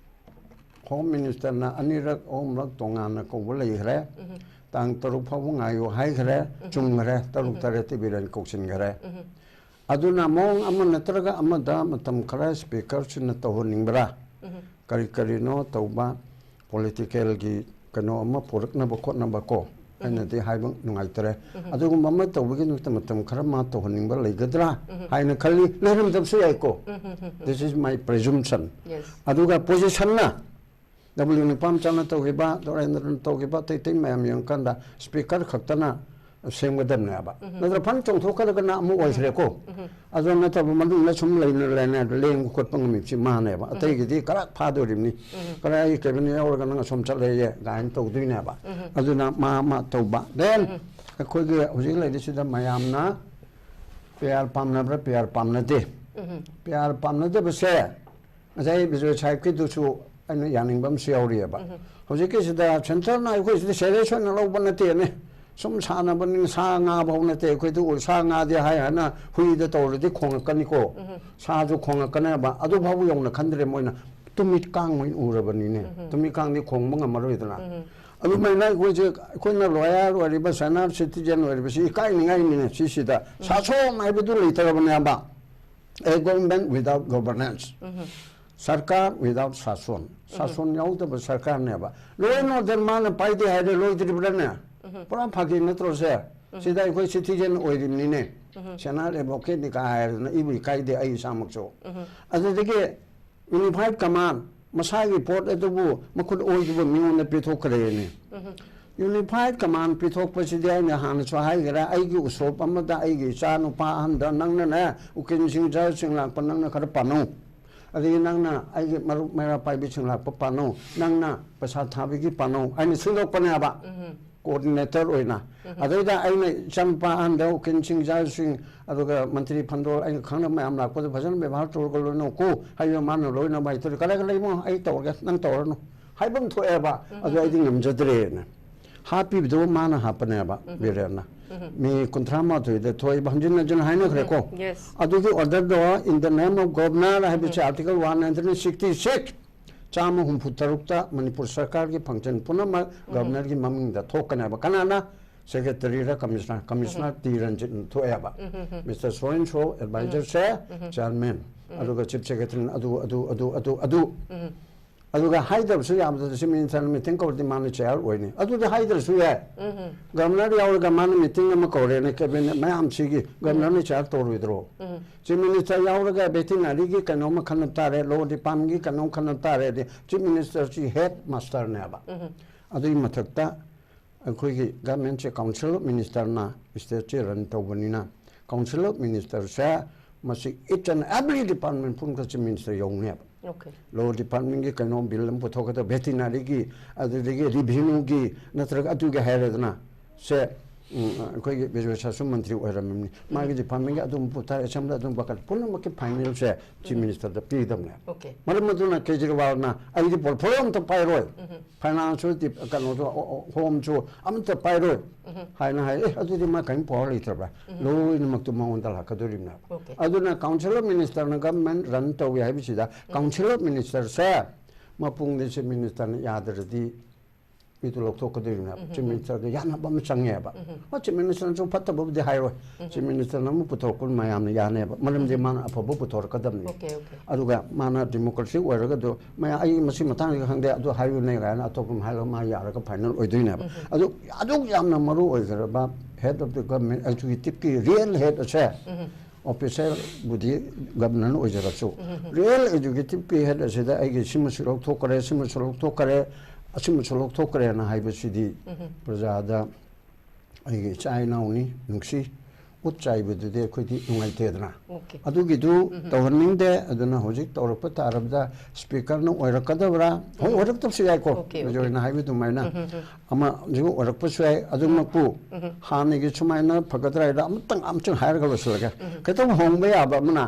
ꯍꯣꯝ ꯃꯤꯅꯤꯁꯇꯔꯅ ꯑꯅꯤꯔꯛ ꯑꯍꯨꯝꯂꯛ ꯇꯣꯉꯥꯟꯅ ꯀꯧꯕ ꯂꯩꯈ꯭ꯔꯦ꯫ ꯇꯥꯡ ꯇꯔꯨꯛ ꯐꯥꯎꯕ ꯉꯥꯏꯌꯨ ꯍꯥꯏꯈ꯭ꯔꯦ꯫ ꯆꯨꯝꯈ꯭ꯔꯦ꯫ ꯇꯔꯨꯛ ꯇꯔꯦꯠꯇꯤ ꯕꯤꯔꯦꯟ ꯀꯧꯁꯤꯟꯈ꯭ꯔꯦ꯫ ꯑꯗꯨꯅ ꯃꯑꯣꯡ ꯑꯃ ꯅꯠꯇ꯭ꯔꯒ ꯑꯃꯗ ꯃꯇꯝ ꯈꯔ ꯁ꯭ꯄꯤꯀꯔꯁꯤꯅ ꯇꯧꯍꯟꯅꯤꯡꯕ꯭ꯔꯥ? ꯀꯔꯤ ꯀꯔꯤꯅꯣ ꯇꯧꯕ, ꯄꯣꯂꯤꯇꯤꯀꯦꯜꯒꯤ ꯀꯩꯅꯣ ꯑꯃ ꯄꯨꯔꯛꯅꯕ ꯈꯣꯠꯅꯕ ꯀꯣ, ꯑꯩꯅꯗꯤ ꯍꯥꯏꯕ ꯅꯨꯡꯉꯥꯏꯇꯔꯦ꯫ ꯑꯗꯨꯒꯨꯝꯕ ꯑꯃ ꯇꯧꯕꯒꯤꯗꯃꯛꯇ ꯃꯇꯝ ꯈꯔ ꯃꯥ ꯇꯧꯍꯟꯅꯤꯡꯕ ꯂꯩꯒꯗ꯭ꯔꯥ ꯍꯥꯏꯅ ꯈꯜꯂꯤ꯫ ꯂꯩꯔꯝꯗꯕꯁꯨ ꯌꯥꯏꯀꯣ꯫ This is my presumption꯫ Yes. ꯑꯗꯨꯒ ꯄꯣꯖꯤꯁꯟꯅ ꯗꯕ꯭ꯂꯤꯎ ꯅꯤꯄꯥꯝꯆꯥꯅ ꯇꯧꯈꯤꯕ, ꯗꯣꯔꯦꯟꯗ꯭ꯔꯅ ꯇꯧꯈꯤꯕ, ꯑꯇꯩ ꯑꯇꯩ ꯃꯌꯥꯝ ꯌꯦꯡꯉꯀꯥꯟꯗ ꯁ꯭ꯄꯤꯀꯔ ꯈꯛꯇꯅ ꯁꯦꯝꯒꯗꯕꯅꯦꯕ꯫ ꯅꯠꯇ꯭ꯔ ꯐꯟ ꯆꯣꯡꯊꯣꯛꯈ꯭ꯔꯒꯅ ꯑꯃꯨꯛ ꯑꯣꯏꯈ꯭ꯔꯦꯀꯣ꯫ ꯑꯗꯨ ꯅꯠꯇꯕ ꯃꯅꯨꯡꯗ ꯁꯨꯝ ꯂꯩꯅ ꯂꯩꯅ ꯂꯦꯡꯕ ꯈꯣꯠꯄ ꯉꯝꯃꯤꯕꯁꯤ ꯃꯥꯅꯦꯕ꯫ ꯑꯇꯩꯒꯤꯗꯤ ꯀꯔꯥꯛ ꯐꯥꯗꯣꯔꯤꯕꯅꯤ꯫ ꯀꯔꯥꯏ ꯀꯩꯅꯣ ꯌꯥꯎꯔꯒ ꯅꯪ ꯑꯁꯣꯝ ꯆꯠꯂꯦꯌꯦ ꯀꯥꯏꯅ ꯇꯧꯗꯣꯏꯅꯦꯕ꯫ ꯑꯗꯨꯅ ꯃꯥ ꯑꯃ ꯇꯧꯕ꯫ Then ꯑꯩꯈꯣꯏꯒꯤ ꯍꯧꯖꯤꯛ ꯂꯩꯔꯤꯁꯤꯗ ꯃꯌꯥꯝꯅ ꯄꯤ ꯑꯥꯔ ꯄꯥꯝꯅꯕ꯭ꯔꯥ, ꯄꯤ ꯑꯥꯔ ꯄꯥꯝꯅꯗꯦ꯫ ꯄꯤ ꯑꯥꯔ ꯄꯥꯝꯅꯗꯕꯁꯦ ꯉꯁꯥꯏ ꯕꯤꯖꯣꯏ ꯁꯥꯍꯦꯕꯀꯤꯗꯨꯁꯨ ꯑꯩꯅ ꯌꯥꯅꯤꯡꯕ ꯑꯃꯁꯨ ꯌꯥꯎꯔꯤꯑꯕ꯫ ꯍꯧꯖꯤꯛꯀꯤꯁꯤꯗ ꯁꯦꯟꯇꯔꯅ ꯑꯩꯈꯣꯏꯁꯤꯗ ꯁꯦꯔꯤꯌꯁ ꯑꯣꯏꯅ ꯂꯧꯕ ꯅꯠꯇꯦꯅꯦ꯫ ꯁꯨꯝ ꯁꯥꯟꯅꯕꯅꯤꯅ ꯁꯥ ꯉꯥ ꯐꯥꯎ ꯅꯠꯇꯦ ꯑꯩꯈꯣꯏꯗ ꯑꯣꯏ-, ꯁꯥ ꯉꯥꯗꯤ ꯍꯥꯏ ꯍꯥꯏꯅ ꯍꯨꯏꯗ ꯇꯧꯔꯗꯤ ꯈꯣꯡꯉꯛꯀꯅꯤꯀꯣ꯫ ꯁꯥꯁꯨ ꯈꯣꯡꯉꯛꯀꯅꯦꯕ꯫ ꯑꯗꯨ ꯐꯥꯎꯕ ꯌꯧꯅ ꯈꯟꯗ꯭ꯔꯦ ꯃꯣꯏꯅ꯫ ꯇꯨꯃꯤꯠ ꯀꯥꯡ ꯑꯣꯏꯅ ꯎꯔꯕꯅꯤꯅꯦ꯫ ꯇꯨꯃꯤꯠ ꯀꯥꯡꯗꯤ ꯈꯣꯡꯕ ꯉꯝꯃꯔꯣꯏꯗꯅ꯫ ꯑꯗꯨꯃꯥꯏꯅ ꯑꯩꯈꯣꯏꯁꯦ, ꯑꯩꯈꯣꯏꯅ ꯂꯣꯌꯔ ꯑꯣꯏꯔꯤꯕ, ꯁꯦꯅꯥꯔ ꯁꯤꯇꯤꯖꯦꯟ ꯑꯣꯏꯔꯤꯕꯁꯤ ꯏꯀꯥꯏꯅꯤꯡꯉꯥꯏꯅꯤꯅꯦ ꯁꯤꯁꯤꯗ꯫ ꯁꯥꯁꯣꯟ ꯍꯥꯏꯕꯗꯨ ꯂꯩꯇ꯭ꯔꯕꯅꯦꯕ꯫ A government without governance. ꯁꯔꯀꯥꯔ without ꯁꯥꯁꯣꯟ꯫ ꯁꯥꯁꯣꯟ ꯌꯥꯎꯗꯕ ꯁꯔꯀꯥꯔꯅꯦꯕ꯫ Law and order ꯃꯥꯅ ꯄꯥꯏꯗꯦ ꯍꯥꯏꯔꯦ ꯂꯣꯏꯗ꯭ꯔꯤꯕ꯭ꯔꯥꯅꯦ? ꯄꯨꯔꯥ ꯐꯥꯒꯤ ꯅꯠꯇ꯭ꯔꯣ ꯁꯦ? ꯁꯤꯗ ꯑꯩꯈꯣꯏ ꯁꯤꯇꯤꯖꯦꯟ ꯑꯣꯏꯔꯤꯕꯅꯤꯅꯦ꯫ ꯁꯦꯅꯥꯔ ꯑꯦꯗꯚꯣꯀꯦꯠꯅꯤ ꯀꯥ ꯍꯥꯏꯔꯗꯅ ꯏꯕꯨ ꯏꯀꯥꯏꯗꯦ ꯑꯩ ꯏꯁꯥꯃꯛꯁꯨ꯫ ꯑꯗꯨꯗꯒꯤ ꯌꯨꯅꯤꯐꯥꯏꯠ ꯀꯃꯥꯟ, ꯃꯁꯥꯒꯤ ꯄꯣꯠ ꯑꯗꯨꯕꯨ ꯃꯈꯨꯠ ꯑꯣꯏꯗꯕ ꯃꯤꯉꯣꯟꯗ ꯄꯤꯊꯣꯛꯈ꯭ꯔꯦꯅꯦ꯫ ꯌꯨꯅꯤꯐꯥꯏꯠ ꯀꯃꯥꯟ ꯄꯤꯊꯣꯛꯄꯁꯤꯗꯤ ꯑꯩꯅ ꯍꯥꯟꯅꯁꯨ ꯍꯥꯏꯈ꯭ꯔꯦ, ꯑꯩꯒꯤ ꯎꯁꯣꯞ ꯑꯃꯗ ꯑꯩꯒꯤ ꯏꯆꯥ ꯅꯨꯄꯥ ꯑꯍꯟꯗ ꯅꯪꯅꯅꯦ ꯎꯀꯤꯜ ꯁꯤꯡꯖꯥꯁꯤꯡ ꯂꯥꯛꯄ ꯅꯪꯅ ꯈꯔ ꯄꯥꯅꯧ, ꯑꯗꯒꯤ ꯅꯪꯅ ꯑꯩꯒꯤ ꯃꯔꯨꯞ ꯃꯩꯔꯥ ꯄꯥꯏꯕꯤꯁꯤꯡ ꯂꯥꯛꯄ ꯄꯥꯅꯧ, ꯅꯪꯅ ꯄꯩꯁꯥ ꯊꯥꯕꯤꯒꯤ ꯄꯥꯅꯧ ꯍꯥꯏꯅ ꯁꯤꯟꯗꯣꯛꯄꯅꯦꯕ꯫ ꯀꯣꯑꯣꯔꯗꯤꯅꯦꯇꯔ ꯑꯣꯏꯅ꯫ ꯑꯗꯩꯗ ꯑꯩꯅ ꯏꯆꯥꯅꯨꯄꯥ ꯑꯍꯟꯗ ꯎꯀꯤꯜꯁꯤꯡ ꯏꯆꯥꯁꯤꯡ ꯑꯗꯨꯒ ꯃꯟꯇ꯭ꯔꯤ ꯐꯟꯗꯣꯜ ꯑꯩꯅ ꯈꯪꯅꯕ ꯃꯌꯥꯝ ꯂꯥꯛꯄꯗ ꯐꯖꯅ ꯕꯦꯕꯥꯔ ꯇꯧꯔꯒ ꯂꯣꯏꯅꯀꯣ ꯍꯥꯏꯕ ꯃꯥꯅ ꯂꯣꯏꯅꯃꯛ ꯍꯥꯏꯗꯣꯔꯤ ꯀꯔꯥꯏ ꯀꯔꯥꯏ ꯏꯕꯨꯡꯉꯣ ꯑꯩ ꯇꯧꯔꯒꯦ ꯅꯪ ꯇꯧꯔꯅꯨ ꯍꯥꯏꯕ ꯑꯃ ꯊꯣꯛꯑꯦꯕ꯫ ꯑꯗꯨ ꯑꯩꯗꯤ ꯉꯝꯖꯗ꯭ꯔꯦꯅ ꯍꯥꯞꯄꯤꯕꯗꯨ ꯃꯥꯅ ꯍꯥꯞꯄꯅꯦꯕ ꯕꯤꯔꯦꯟꯅ꯫ ꯃꯤ ꯀꯨꯟꯊ꯭ꯔꯥ ꯃꯥꯊꯣꯏꯗ ꯊꯣꯛꯏꯕ ꯍꯟꯖꯤꯟ ꯍꯟꯖꯤꯟ ꯍꯥꯏꯅꯈ꯭ꯔꯦꯀꯣ꯫ Yes. ꯑꯗꯨꯒꯤ order ꯗꯣ in the name of governor ꯍꯥꯏꯕꯁꯦ article one hundred sixty six ꯆꯥꯝꯃ ꯍꯨꯝꯐꯨ ꯇꯔꯨꯛꯇ ꯃꯅꯤꯄꯨꯔ ꯁꯔꯀꯥꯔꯒꯤ ꯐꯪꯁꯟ ꯄꯨꯝꯅꯃꯛ ꯒꯕꯔꯅꯔꯒꯤ ꯃꯃꯤꯡꯗ ꯊꯣꯛꯀꯅꯦꯕ꯫ ꯀꯅꯥꯅ? ꯁꯦꯀ꯭ꯔꯦꯇꯔꯤꯔ ꯀꯃꯤꯁꯅꯔ? ꯀꯃꯤꯁꯅꯔ ꯇꯤ ꯔꯟꯖꯤꯠꯅ ꯊꯣꯛꯑꯦꯕ꯫ ꯃꯤꯁꯇꯔ ꯁꯣ ꯑꯦꯟ ꯁꯣ ꯑꯦꯗꯚꯥꯏꯖꯔꯁꯦ ꯆꯤꯌꯔꯃꯦꯟ, ꯑꯗꯨꯒ ꯆꯤꯐ ꯁꯦꯀ꯭ꯔꯦꯇꯔꯤꯅ ꯑꯗꯨ ꯑꯗꯨ ꯑꯗꯨ ꯑꯗꯨ ꯑꯗꯨ꯫ ꯑꯗꯨꯒ ꯍꯥꯏꯗꯕꯁꯨ ꯌꯥꯕꯗ ꯆꯤꯐ ꯃꯤꯅꯤꯁꯇꯔꯅ ꯃꯤꯇꯤꯡ ꯀꯧꯔꯗꯤ ꯃꯥꯅ ꯆꯤꯌꯔ ꯑꯣꯏꯅꯤ꯫ ꯑꯗꯨꯗꯤ ꯍꯥꯏꯗ꯭ꯔꯁꯨ ꯌꯥꯏ꯫ ꯒꯕꯔꯅꯔ ꯌꯥꯎꯔꯒ ꯃꯥꯅ ꯃꯤꯇꯤꯡ ꯑꯃ ꯀꯧꯔꯦꯅ ꯀꯦꯕꯤꯅꯦꯠ ꯃꯌꯥꯝꯁꯤꯒꯤ ꯒꯕꯔꯅꯔꯅ ꯆꯤꯌꯔ ꯇꯧꯔꯣꯏꯗ꯭ꯔꯣ? ꯆꯤꯐ ꯃꯤꯅꯤꯁꯇꯔ ꯌꯥꯎꯔꯒ ꯚꯦꯇꯤꯅꯔꯤꯒꯤ ꯀꯩꯅꯣꯝꯃ ꯈꯟꯅ ꯇꯥꯔꯦ, ꯂꯣ ꯗꯤꯄꯥꯔꯠꯃꯦꯟꯒꯤ ꯀꯩꯅꯣꯝ ꯈꯟꯅ ꯇꯥꯔꯦꯗꯤ ꯆꯤꯐ ꯃꯤꯅꯤꯁꯇꯔꯁꯤ ꯍꯦꯗ ꯃꯥꯁꯇꯔꯅꯦꯕ꯫ ꯑꯗꯨꯒꯤ ꯃꯊꯛꯇ ꯑꯩꯈꯣꯏꯒꯤ ꯒꯚꯔꯟꯃꯦꯟꯠꯁꯦ ꯀꯥꯎꯟꯁꯤꯜ ꯑꯣꯐ ꯃꯤꯅꯤꯁꯇꯔꯅ ꯁ꯭ꯇꯦꯠꯁꯦ ꯔꯟ ꯇꯧꯕꯅꯤꯅ ꯀꯥꯎꯟꯁꯤꯜ ꯑꯣꯐ ꯃꯤꯅꯤꯁꯇꯔꯁꯦ ꯃꯁꯤ each and every department ꯄꯨꯝꯅꯃꯛꯇ ꯆꯤꯐ ꯃꯤꯅꯤꯁꯇꯔ ꯌꯧꯅꯦꯕ꯫ Okay. ꯂꯣ ꯗꯤꯄꯥꯔꯠꯃꯦꯟꯠꯀꯤ ꯀꯩꯅꯣ ꯕꯤꯜ ꯑꯃ ꯄꯨꯊꯣꯛꯀꯗꯕ, ꯚꯦꯇꯤꯅꯔꯤꯒꯤ, ꯑꯗꯨꯗꯒꯤ ꯔꯤꯚꯤꯅ꯭ꯌꯨꯒꯤ, ꯅꯠꯇ꯭ꯔꯒ ꯑꯗꯨꯒꯤ ꯍꯥꯏꯔꯦꯗꯅ, ꯁꯦ ꯎꯝ, ꯑꯩꯈꯣꯏꯒꯤ ꯕꯤꯖꯣꯏ ꯁꯥꯁꯨ ꯃꯟꯇ꯭ꯔꯤ ꯑꯣꯏꯔꯝꯃꯤꯕꯅꯤ꯫ ꯃꯥꯒꯤ ꯗꯤꯄꯥꯔꯠꯃꯦꯟꯒꯤ ꯑꯗꯨꯝ ꯄꯨꯊꯔꯦ, ꯑꯁꯦꯝꯕ꯭ꯂꯤ ꯑꯗꯨꯝ ꯄꯨꯊꯔꯦ, ꯄꯨꯝꯅꯃꯛꯀꯤ ꯐꯥꯏꯅꯦꯜꯁꯦ ꯆꯤꯐ ꯃꯤꯅꯤꯁꯇꯔꯗ ꯄꯤꯒꯗꯕꯅꯦ꯫ ꯑꯣꯀꯦ꯫ ꯃꯔꯝ ꯑꯗꯨꯅ ꯀꯦꯖꯔꯤꯋꯥꯜꯅ ꯑꯩꯗꯤ ꯄꯣꯔꯠꯐꯣꯂꯤꯑꯣ ꯑꯝꯇ ꯄꯥꯏꯔꯣꯏ, ꯐꯥꯏꯅꯥꯟꯁꯁꯨ ꯗꯤꯞ- ꯀꯩꯅꯣꯁꯨ ꯍꯣꯝꯁꯨ ꯑꯝꯇ ꯄꯥꯏꯔꯣꯏ ꯍꯥꯏꯅ ꯍꯥꯏ꯫ ꯑꯦ, ꯑꯗꯨꯗꯤ ꯃꯥ ꯀꯔꯤꯝ ꯄꯋꯥꯔ ꯂꯩꯇ꯭ꯔꯕ꯭ꯔꯥ? ꯂꯣꯏꯅꯃꯛꯇꯨ ꯃꯉꯣꯟꯗ ꯂꯥꯛꯀꯗꯣꯔꯤꯕꯅꯦꯕ꯫ ꯑꯣꯀꯦ꯫ ꯑꯗꯨꯅ ꯀꯥꯎꯟꯁꯤꯜ ꯑꯣꯐ ꯃꯤꯅꯤꯁꯇꯔꯅ ꯒꯚꯔꯟꯃꯦꯟ ꯔꯟ ꯇꯧꯏ ꯍꯥꯏꯕꯁꯤꯗ ꯀꯥꯎꯟꯁꯤꯜ ꯑꯣꯐ ꯃꯤꯅꯤꯁꯇꯔꯁꯦ ꯃꯄꯨꯡꯗꯤ ꯆꯤꯐ ꯃꯤꯅꯤꯁꯇꯔꯅ ꯌꯥꯗ꯭ꯔꯗꯤ ꯃꯤꯗꯨ ꯂꯧꯊꯣꯛꯀꯗꯣꯔꯤꯕꯅꯦꯕ꯫ ꯆꯤꯐ ꯃꯤꯅꯤꯁꯇꯔꯒ ꯌꯥꯅꯕ ꯑꯃ ꯆꯪꯉꯦꯕ꯫ ꯍꯣꯏ, ꯆꯤꯐ ꯃꯤꯅꯤꯁꯇꯔꯅꯁꯨ ꯐꯠꯇꯕꯕꯨꯗꯤ ꯍꯥꯏꯔꯣꯏ꯫ ꯆꯤꯐ ꯃꯤꯅꯤꯁꯇꯔꯅ ꯑꯃ ꯄꯨꯊꯣꯔꯛꯄ ꯃꯌꯥꯝꯅ ꯌꯥꯅꯦꯕ, ꯃꯔꯝꯗꯤ ꯃꯥꯅ ꯑꯐꯕ ꯄꯨꯊꯣꯔꯛꯀꯗꯕꯅꯤ꯫ Okay, okay. ꯑꯗꯨꯒ ꯃꯥꯅ ꯗꯤꯃꯣꯀ꯭ꯔꯦꯁꯤ ꯑꯣꯏꯔꯒꯗꯨ ꯃꯌꯥꯝ ꯑꯩ ꯃꯁꯤ ꯃꯇꯥꯡꯗ ꯈꯪꯗꯦ, ꯑꯗꯨ ꯍꯥꯏꯌꯨꯅꯦ ꯀꯥꯏꯅ ꯑꯇꯣꯞꯄ ꯑꯃ ꯍꯥꯏꯔꯒ ꯃꯥ ꯌꯥꯔꯒ ꯐꯥꯏꯅꯦꯜ ꯑꯣꯏꯗꯣꯏꯅꯦꯕ꯫ ꯑꯗꯨ ꯑꯗꯨꯛ ꯌꯥꯝꯅ ꯃꯔꯨ ꯑꯣꯏꯒ꯭ꯔꯕ head of the government executive ꯀꯤ real head ꯑꯁꯦ officialꯕꯨꯗꯤ ꯒꯕꯔꯅꯔ ꯑꯣꯏꯖꯔꯁꯨ, real executive ꯀꯤ head ꯑꯁꯤꯗ ꯑꯩꯒꯤ ꯁꯤꯃꯁꯨ ꯂꯧꯊꯣꯛꯈ꯭ꯔꯦ, ꯁꯤꯃꯁꯨ ꯂꯧꯊꯣꯛꯈ꯭ꯔꯦ, ꯑꯁꯤꯃꯁꯨ ꯂꯧꯊꯣꯛꯈ꯭ꯔꯦꯅ ꯍꯥꯏꯕꯁꯤꯗꯤ ꯄ꯭ꯔꯖꯥꯗ ꯑꯩꯒꯤ ꯏꯆꯥ ꯏꯅꯥꯎꯅꯤ, ꯅꯨꯡꯁꯤ, ꯎꯠ ꯆꯥꯏꯕꯗꯨꯗꯤ ꯑꯩꯈꯣꯏꯗꯤ ꯅꯨꯡꯉꯥꯏꯇꯦꯗꯅ꯫ ꯑꯣꯀꯦ꯫ ꯑꯗꯨꯒꯤꯗꯨ ꯇꯧꯍꯟꯅꯤꯡꯗꯦ꯫ ꯑꯗꯨꯅ ꯍꯧꯖꯤꯛ ꯇꯧꯔꯛꯄ ꯇꯥꯔꯕꯗ ꯁ꯭ꯄꯤꯀꯔꯅ ꯑꯣꯏꯔꯛꯀꯗꯕ꯭ꯔꯥ? ꯍꯣꯏ, ꯑꯣꯏꯔꯛꯇꯕꯁꯨ ꯌꯥꯏꯀꯣ꯫ Okay, okay. ꯃꯦꯖꯣꯔꯅ ꯍꯥꯏꯕ ꯑꯗꯨꯃꯥꯏꯅ ꯑꯃ ꯍꯧꯖꯤꯛ ꯑꯣꯏꯔꯛꯄꯁꯨ ꯌꯥꯏ꯫ ꯑꯗꯨꯃꯛꯄꯨ ꯍꯥꯟꯅꯒꯤ ꯁꯨꯃꯥꯏꯅ ꯐꯒꯗ꯭ꯔꯥ ꯍꯥꯏꯗ ꯑꯃꯇꯪ, ꯑꯃꯇꯪ ꯍꯥꯏꯔꯒ ꯂꯣꯏꯁꯤꯜꯂꯒꯦ꯫ ꯈꯤꯇꯪ ꯍꯣꯡꯕ ꯌꯥꯕ ꯑꯃꯅ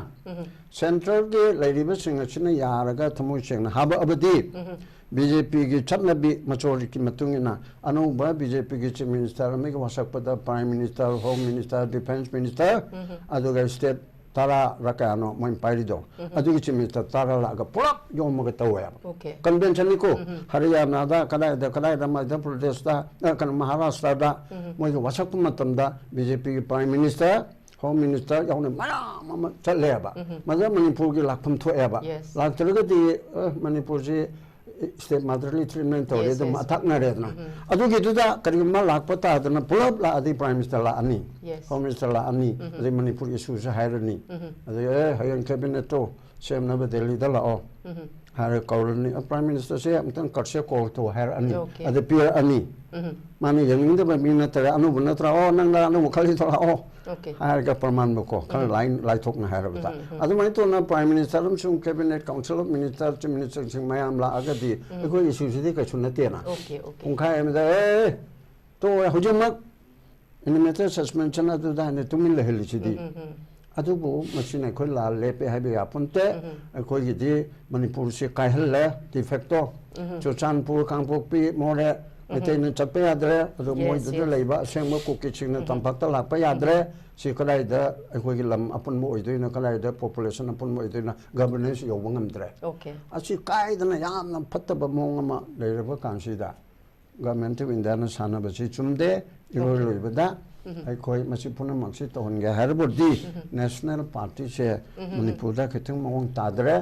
ꯁꯦꯟꯇ꯭ꯔꯦꯜꯒꯤ ꯂꯩꯔꯤꯕꯁꯤꯡ ꯑꯁꯤꯅ ꯌꯥꯔꯒ ꯊꯃꯣꯏ ꯁꯦꯡꯅ ꯍꯥꯞꯄꯛꯑꯕꯗꯤ ꯕꯤ ꯖꯦ ꯄꯤꯒꯤ ꯆꯠꯅꯕꯤ ꯃꯆꯣꯔꯤꯛꯀꯤ ꯃꯇꯨꯡ ꯏꯟꯅ ꯑꯅꯧꯕ ꯕꯤ ꯖꯦ ꯄꯤꯒꯤ ꯆꯤꯐ ꯃꯤꯅꯤꯁꯇꯔ ꯑꯃꯒꯤ ꯋꯥꯁꯛꯄꯗ prime minister, home minister, defence minister, ꯑꯗꯨꯒ ꯁ꯭ꯇꯦꯠ ꯇꯔꯥꯔ ꯀꯌꯥꯅꯣ ꯃꯣꯏꯅ ꯄꯥꯏꯔꯤꯗꯣ, ꯑꯗꯨꯒꯤ ꯆꯤꯐ ꯃꯤꯅꯤꯁꯇꯔ ꯇꯔꯥ ꯂꯥꯛꯑꯒ ꯄꯨꯂꯞ ꯌꯣꯝꯃꯒ ꯇꯧꯋꯦꯕ꯫ ꯑꯣꯀꯦ꯫ ꯀꯟꯚꯦꯟꯁꯟꯅꯤꯀꯣ꯫ ꯍꯔꯤꯌꯥꯅꯥꯗ ꯀꯗꯥꯏꯗ ꯀꯗꯥꯏꯗ, ꯃꯙ꯭ꯌ ꯄ꯭ꯔꯗꯦꯁꯇ, ꯑ, ꯀꯩꯅꯣ, ꯃꯍꯥꯔꯥꯁꯇ꯭ꯔꯗ ꯃꯣꯏꯒꯤ ꯋꯥꯁꯛꯄ ꯃꯇꯝꯗ ꯕꯤ ꯖꯦ ꯄꯤꯒꯤ ꯄ꯭ꯔꯥꯏꯝ ꯃꯤꯅꯤꯁꯇꯔ, ꯍꯣꯝ ꯃꯤꯅꯤꯁꯇꯔ ꯌꯥꯎꯅ ꯃꯌꯥꯝ ꯑꯃ ꯆꯠꯂꯦꯕ꯫ ꯃꯗꯨꯗ ꯃꯅꯤꯄꯨꯔꯒꯤ ꯂꯥꯛꯐꯝ ꯊꯣꯛꯑꯦꯕ꯫ Yes. ꯂꯥꯛꯇ꯭ꯔꯒꯗꯤ, ꯑ, ꯃꯅꯤꯄꯨꯔꯁꯤ state motherly treatment ꯇꯧꯔꯦ, Yes, ꯑꯗꯨꯝ yes. ꯑꯊꯛꯅꯔꯦꯗꯅ꯫ ꯑꯗꯨꯒꯤꯗꯨꯗ ꯀꯔꯤꯒꯨꯝꯕ ꯂꯥꯛꯄ ꯇꯥꯗꯅ ꯄꯨꯂꯞ ꯂꯥꯛꯑꯗꯤ ꯄ꯭ꯔꯥꯏꯝ ꯃꯤꯅꯤꯁꯇꯔ ꯂꯥꯛꯑꯅꯤ, Yes. ꯍꯣꯝ ꯃꯤꯅꯤꯁꯇꯔ ꯂꯥꯛꯑꯅꯤ, ꯑꯗꯩ ꯃꯅꯤꯄꯨꯔ ꯏꯁꯨꯁꯦ ꯍꯥꯏꯔꯅꯤ꯫ ꯑꯗꯩ, "ꯑꯦ, ꯍꯌꯦꯡ ꯀꯦꯕꯤꯅꯦꯠꯇꯣ ꯁꯦꯝꯅꯕ ꯗꯦꯜꯂꯤꯗ ꯂꯥꯛꯑꯣ" ꯍꯥꯏꯔ ꯀꯧꯔꯅꯤ꯫ ꯑ, ꯄ꯭ꯔꯥꯏꯝ ꯃꯤꯅꯤꯁꯇꯔꯁꯦ ꯑꯃꯨꯛꯇꯪ ꯀꯠꯁꯦ ꯀꯣꯜ ꯇꯧ ꯍꯥꯏꯔꯛꯑꯅꯤ꯫ Okay. ꯑꯗ ꯄꯤꯔꯛꯑꯅꯤ꯫ ꯃꯥꯅ ꯌꯦꯡꯅꯤꯡꯗꯕ ꯃꯤ ꯅꯠꯇ꯭ꯔꯒ ꯑꯅꯧꯕ ꯅꯠꯇ꯭ꯔꯥ, "ꯑꯣ, ꯅꯪꯅ ꯑꯅꯧꯕ ꯈꯜꯂꯤꯗꯣ ꯂꯥꯛꯑꯣ" Okay. ꯍꯥꯏꯔꯒ ꯄ꯭ꯔꯃꯥꯟꯕꯀꯣ, ꯈꯔ ꯂꯥꯏ-, ꯂꯥꯏꯊꯣꯛꯅ ꯍꯥꯏꯔꯕꯗ꯫ ꯑꯗꯨꯃꯥꯏꯅ ꯇꯧꯅ ꯄ꯭ꯔꯥꯏꯝ ꯃꯤꯅꯤꯁꯇꯔ ꯑꯃꯁꯨꯡ cabinet, council of minister, chief ꯃꯤꯅꯤꯁꯇꯔꯁꯤꯡ ꯃꯌꯥꯝ ꯂꯥꯛꯑꯒꯗꯤ ꯑꯩꯈꯣꯏ ꯏꯁꯨꯁꯤꯗꯤ ꯀꯩꯁꯨ ꯅꯠꯇꯦꯅ꯫ Okay, okay. ꯄꯨꯡꯈꯥꯏ ꯑꯃꯗ, "ꯑꯦ, ꯇꯣꯛꯑꯦ, ꯍꯧꯖꯤꯛꯃꯛ Animated suspension ꯑꯗꯨꯗ ꯍꯥꯏꯅ ꯇꯨꯃꯤꯟ ꯂꯩꯍꯜꯂꯤꯁꯤꯗꯤ꯫ ꯑꯗꯨꯕꯨ ꯃꯁꯤꯅ ꯑꯩꯈꯣꯏ ꯂꯥꯜ ꯂꯦꯞꯄꯦ ꯍꯥꯏꯕ ꯌꯥꯄꯣꯟꯇꯦ꯫ ꯑꯩꯈꯣꯏꯒꯤꯗꯤ ꯃꯅꯤꯄꯨꯔꯁꯤ ꯀꯥꯏꯍꯜꯂꯦ, de facto꯫ ꯆꯨꯔꯆꯥꯟꯄꯨꯔ, ꯀꯥꯡꯄꯣꯛꯄꯤ, ꯃꯣꯔꯦ, ꯃꯩꯇꯩꯅ ꯆꯠꯄ ꯌꯥꯗ꯭ꯔꯦ꯫ ꯑꯗꯨ Yes, ꯃꯣꯏꯗꯨꯗ yes. ꯂꯩꯕ ꯑꯁꯦꯡꯕ ꯀꯨꯀꯤꯁꯤꯡꯅ ꯇꯝꯄꯥꯛꯇ ꯂꯥꯛꯄ ꯌꯥꯗ꯭ꯔꯦ꯫ ꯁꯤ ꯀꯗꯥꯏꯗ ꯑꯩꯈꯣꯏꯒꯤ ꯂꯝ ꯑꯄꯨꯟꯕ ꯑꯣꯏꯗꯣꯏꯅꯣ, ꯀꯗꯥꯏꯗ population ꯑꯄꯨꯟꯕ ꯑꯣꯏꯗꯣꯏꯅꯣ, governance ꯌꯧꯕ ꯉꯝꯗ꯭ꯔꯦ꯫ Okay. ꯑꯁꯤ ꯀꯥꯏꯗꯅ ꯌꯥꯝꯅ ꯐꯠꯇꯕ ꯃꯑꯣꯡ ꯑꯃ ꯂꯩꯔꯕ ꯀꯥꯟꯁꯤꯗ Government of Indiaꯅ ꯁꯥꯟꯅꯕꯁꯤ ꯆꯨꯝꯗꯦ꯫ ꯏꯔꯣꯏ Okay. ꯂꯣꯏꯕꯗ ꯑꯩꯈꯣꯏ ꯃꯁꯤ ꯄꯨꯝꯅꯃꯛꯁꯤ ꯇꯧꯍꯟꯒꯦ ꯍꯥꯏꯔꯕꯗꯤ national partyꯁꯦ ꯃꯅꯤꯄꯨꯔꯗ ꯈꯤꯇꯪ ꯃꯑꯣꯡ ꯇꯥꯗ꯭ꯔꯦ꯫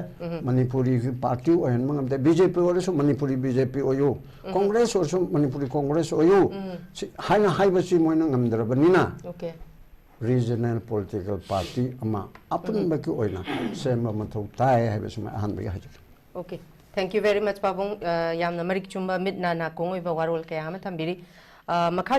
ꯃꯅꯤꯄꯨꯔꯤꯒꯤ party ꯑꯣꯏꯍꯟꯕ ꯉꯝꯗꯦ꯫ BJP ꯑꯣꯏꯔꯁꯨ ꯃꯅꯤꯄꯨꯔꯤ BJP ꯑꯣꯏꯌꯨ, Congress ꯑꯣꯏꯔꯁꯨ ꯃꯅꯤꯄꯨꯔꯤ Congress ꯑꯣꯏꯌꯨ ꯁꯤ ꯍꯥꯏꯅ ꯍꯥꯏꯕꯁꯤ ꯃꯣꯏꯅ ꯉꯝꯗ꯭ꯔꯕꯅꯤꯅ Okay. regional political party ꯑꯃ ꯑꯄꯨꯟꯕꯒꯤ ꯑꯣꯏꯅ ꯁꯦꯝꯕ ꯃꯊꯧ ꯇꯥꯏ ꯍꯥꯏꯕꯁꯤꯃ ꯑꯍꯥꯟꯕꯒꯤ ꯍꯥꯏꯖꯒꯦ꯫ Okay. Thank you very much, ꯄꯥꯕꯨꯡ꯫ ꯑ, ꯌꯥꯝꯅ ꯃꯔꯤꯛ ꯆꯨꯝꯕ, ꯃꯤꯠ ꯅꯥ ꯅꯥꯀꯣꯡ ꯑꯣꯏꯕ ꯋꯥꯔꯣꯜ ꯀꯌꯥ ꯑꯃ ꯊꯝꯕꯤꯔꯤ꯫ ꯑ, ꯃꯈꯥ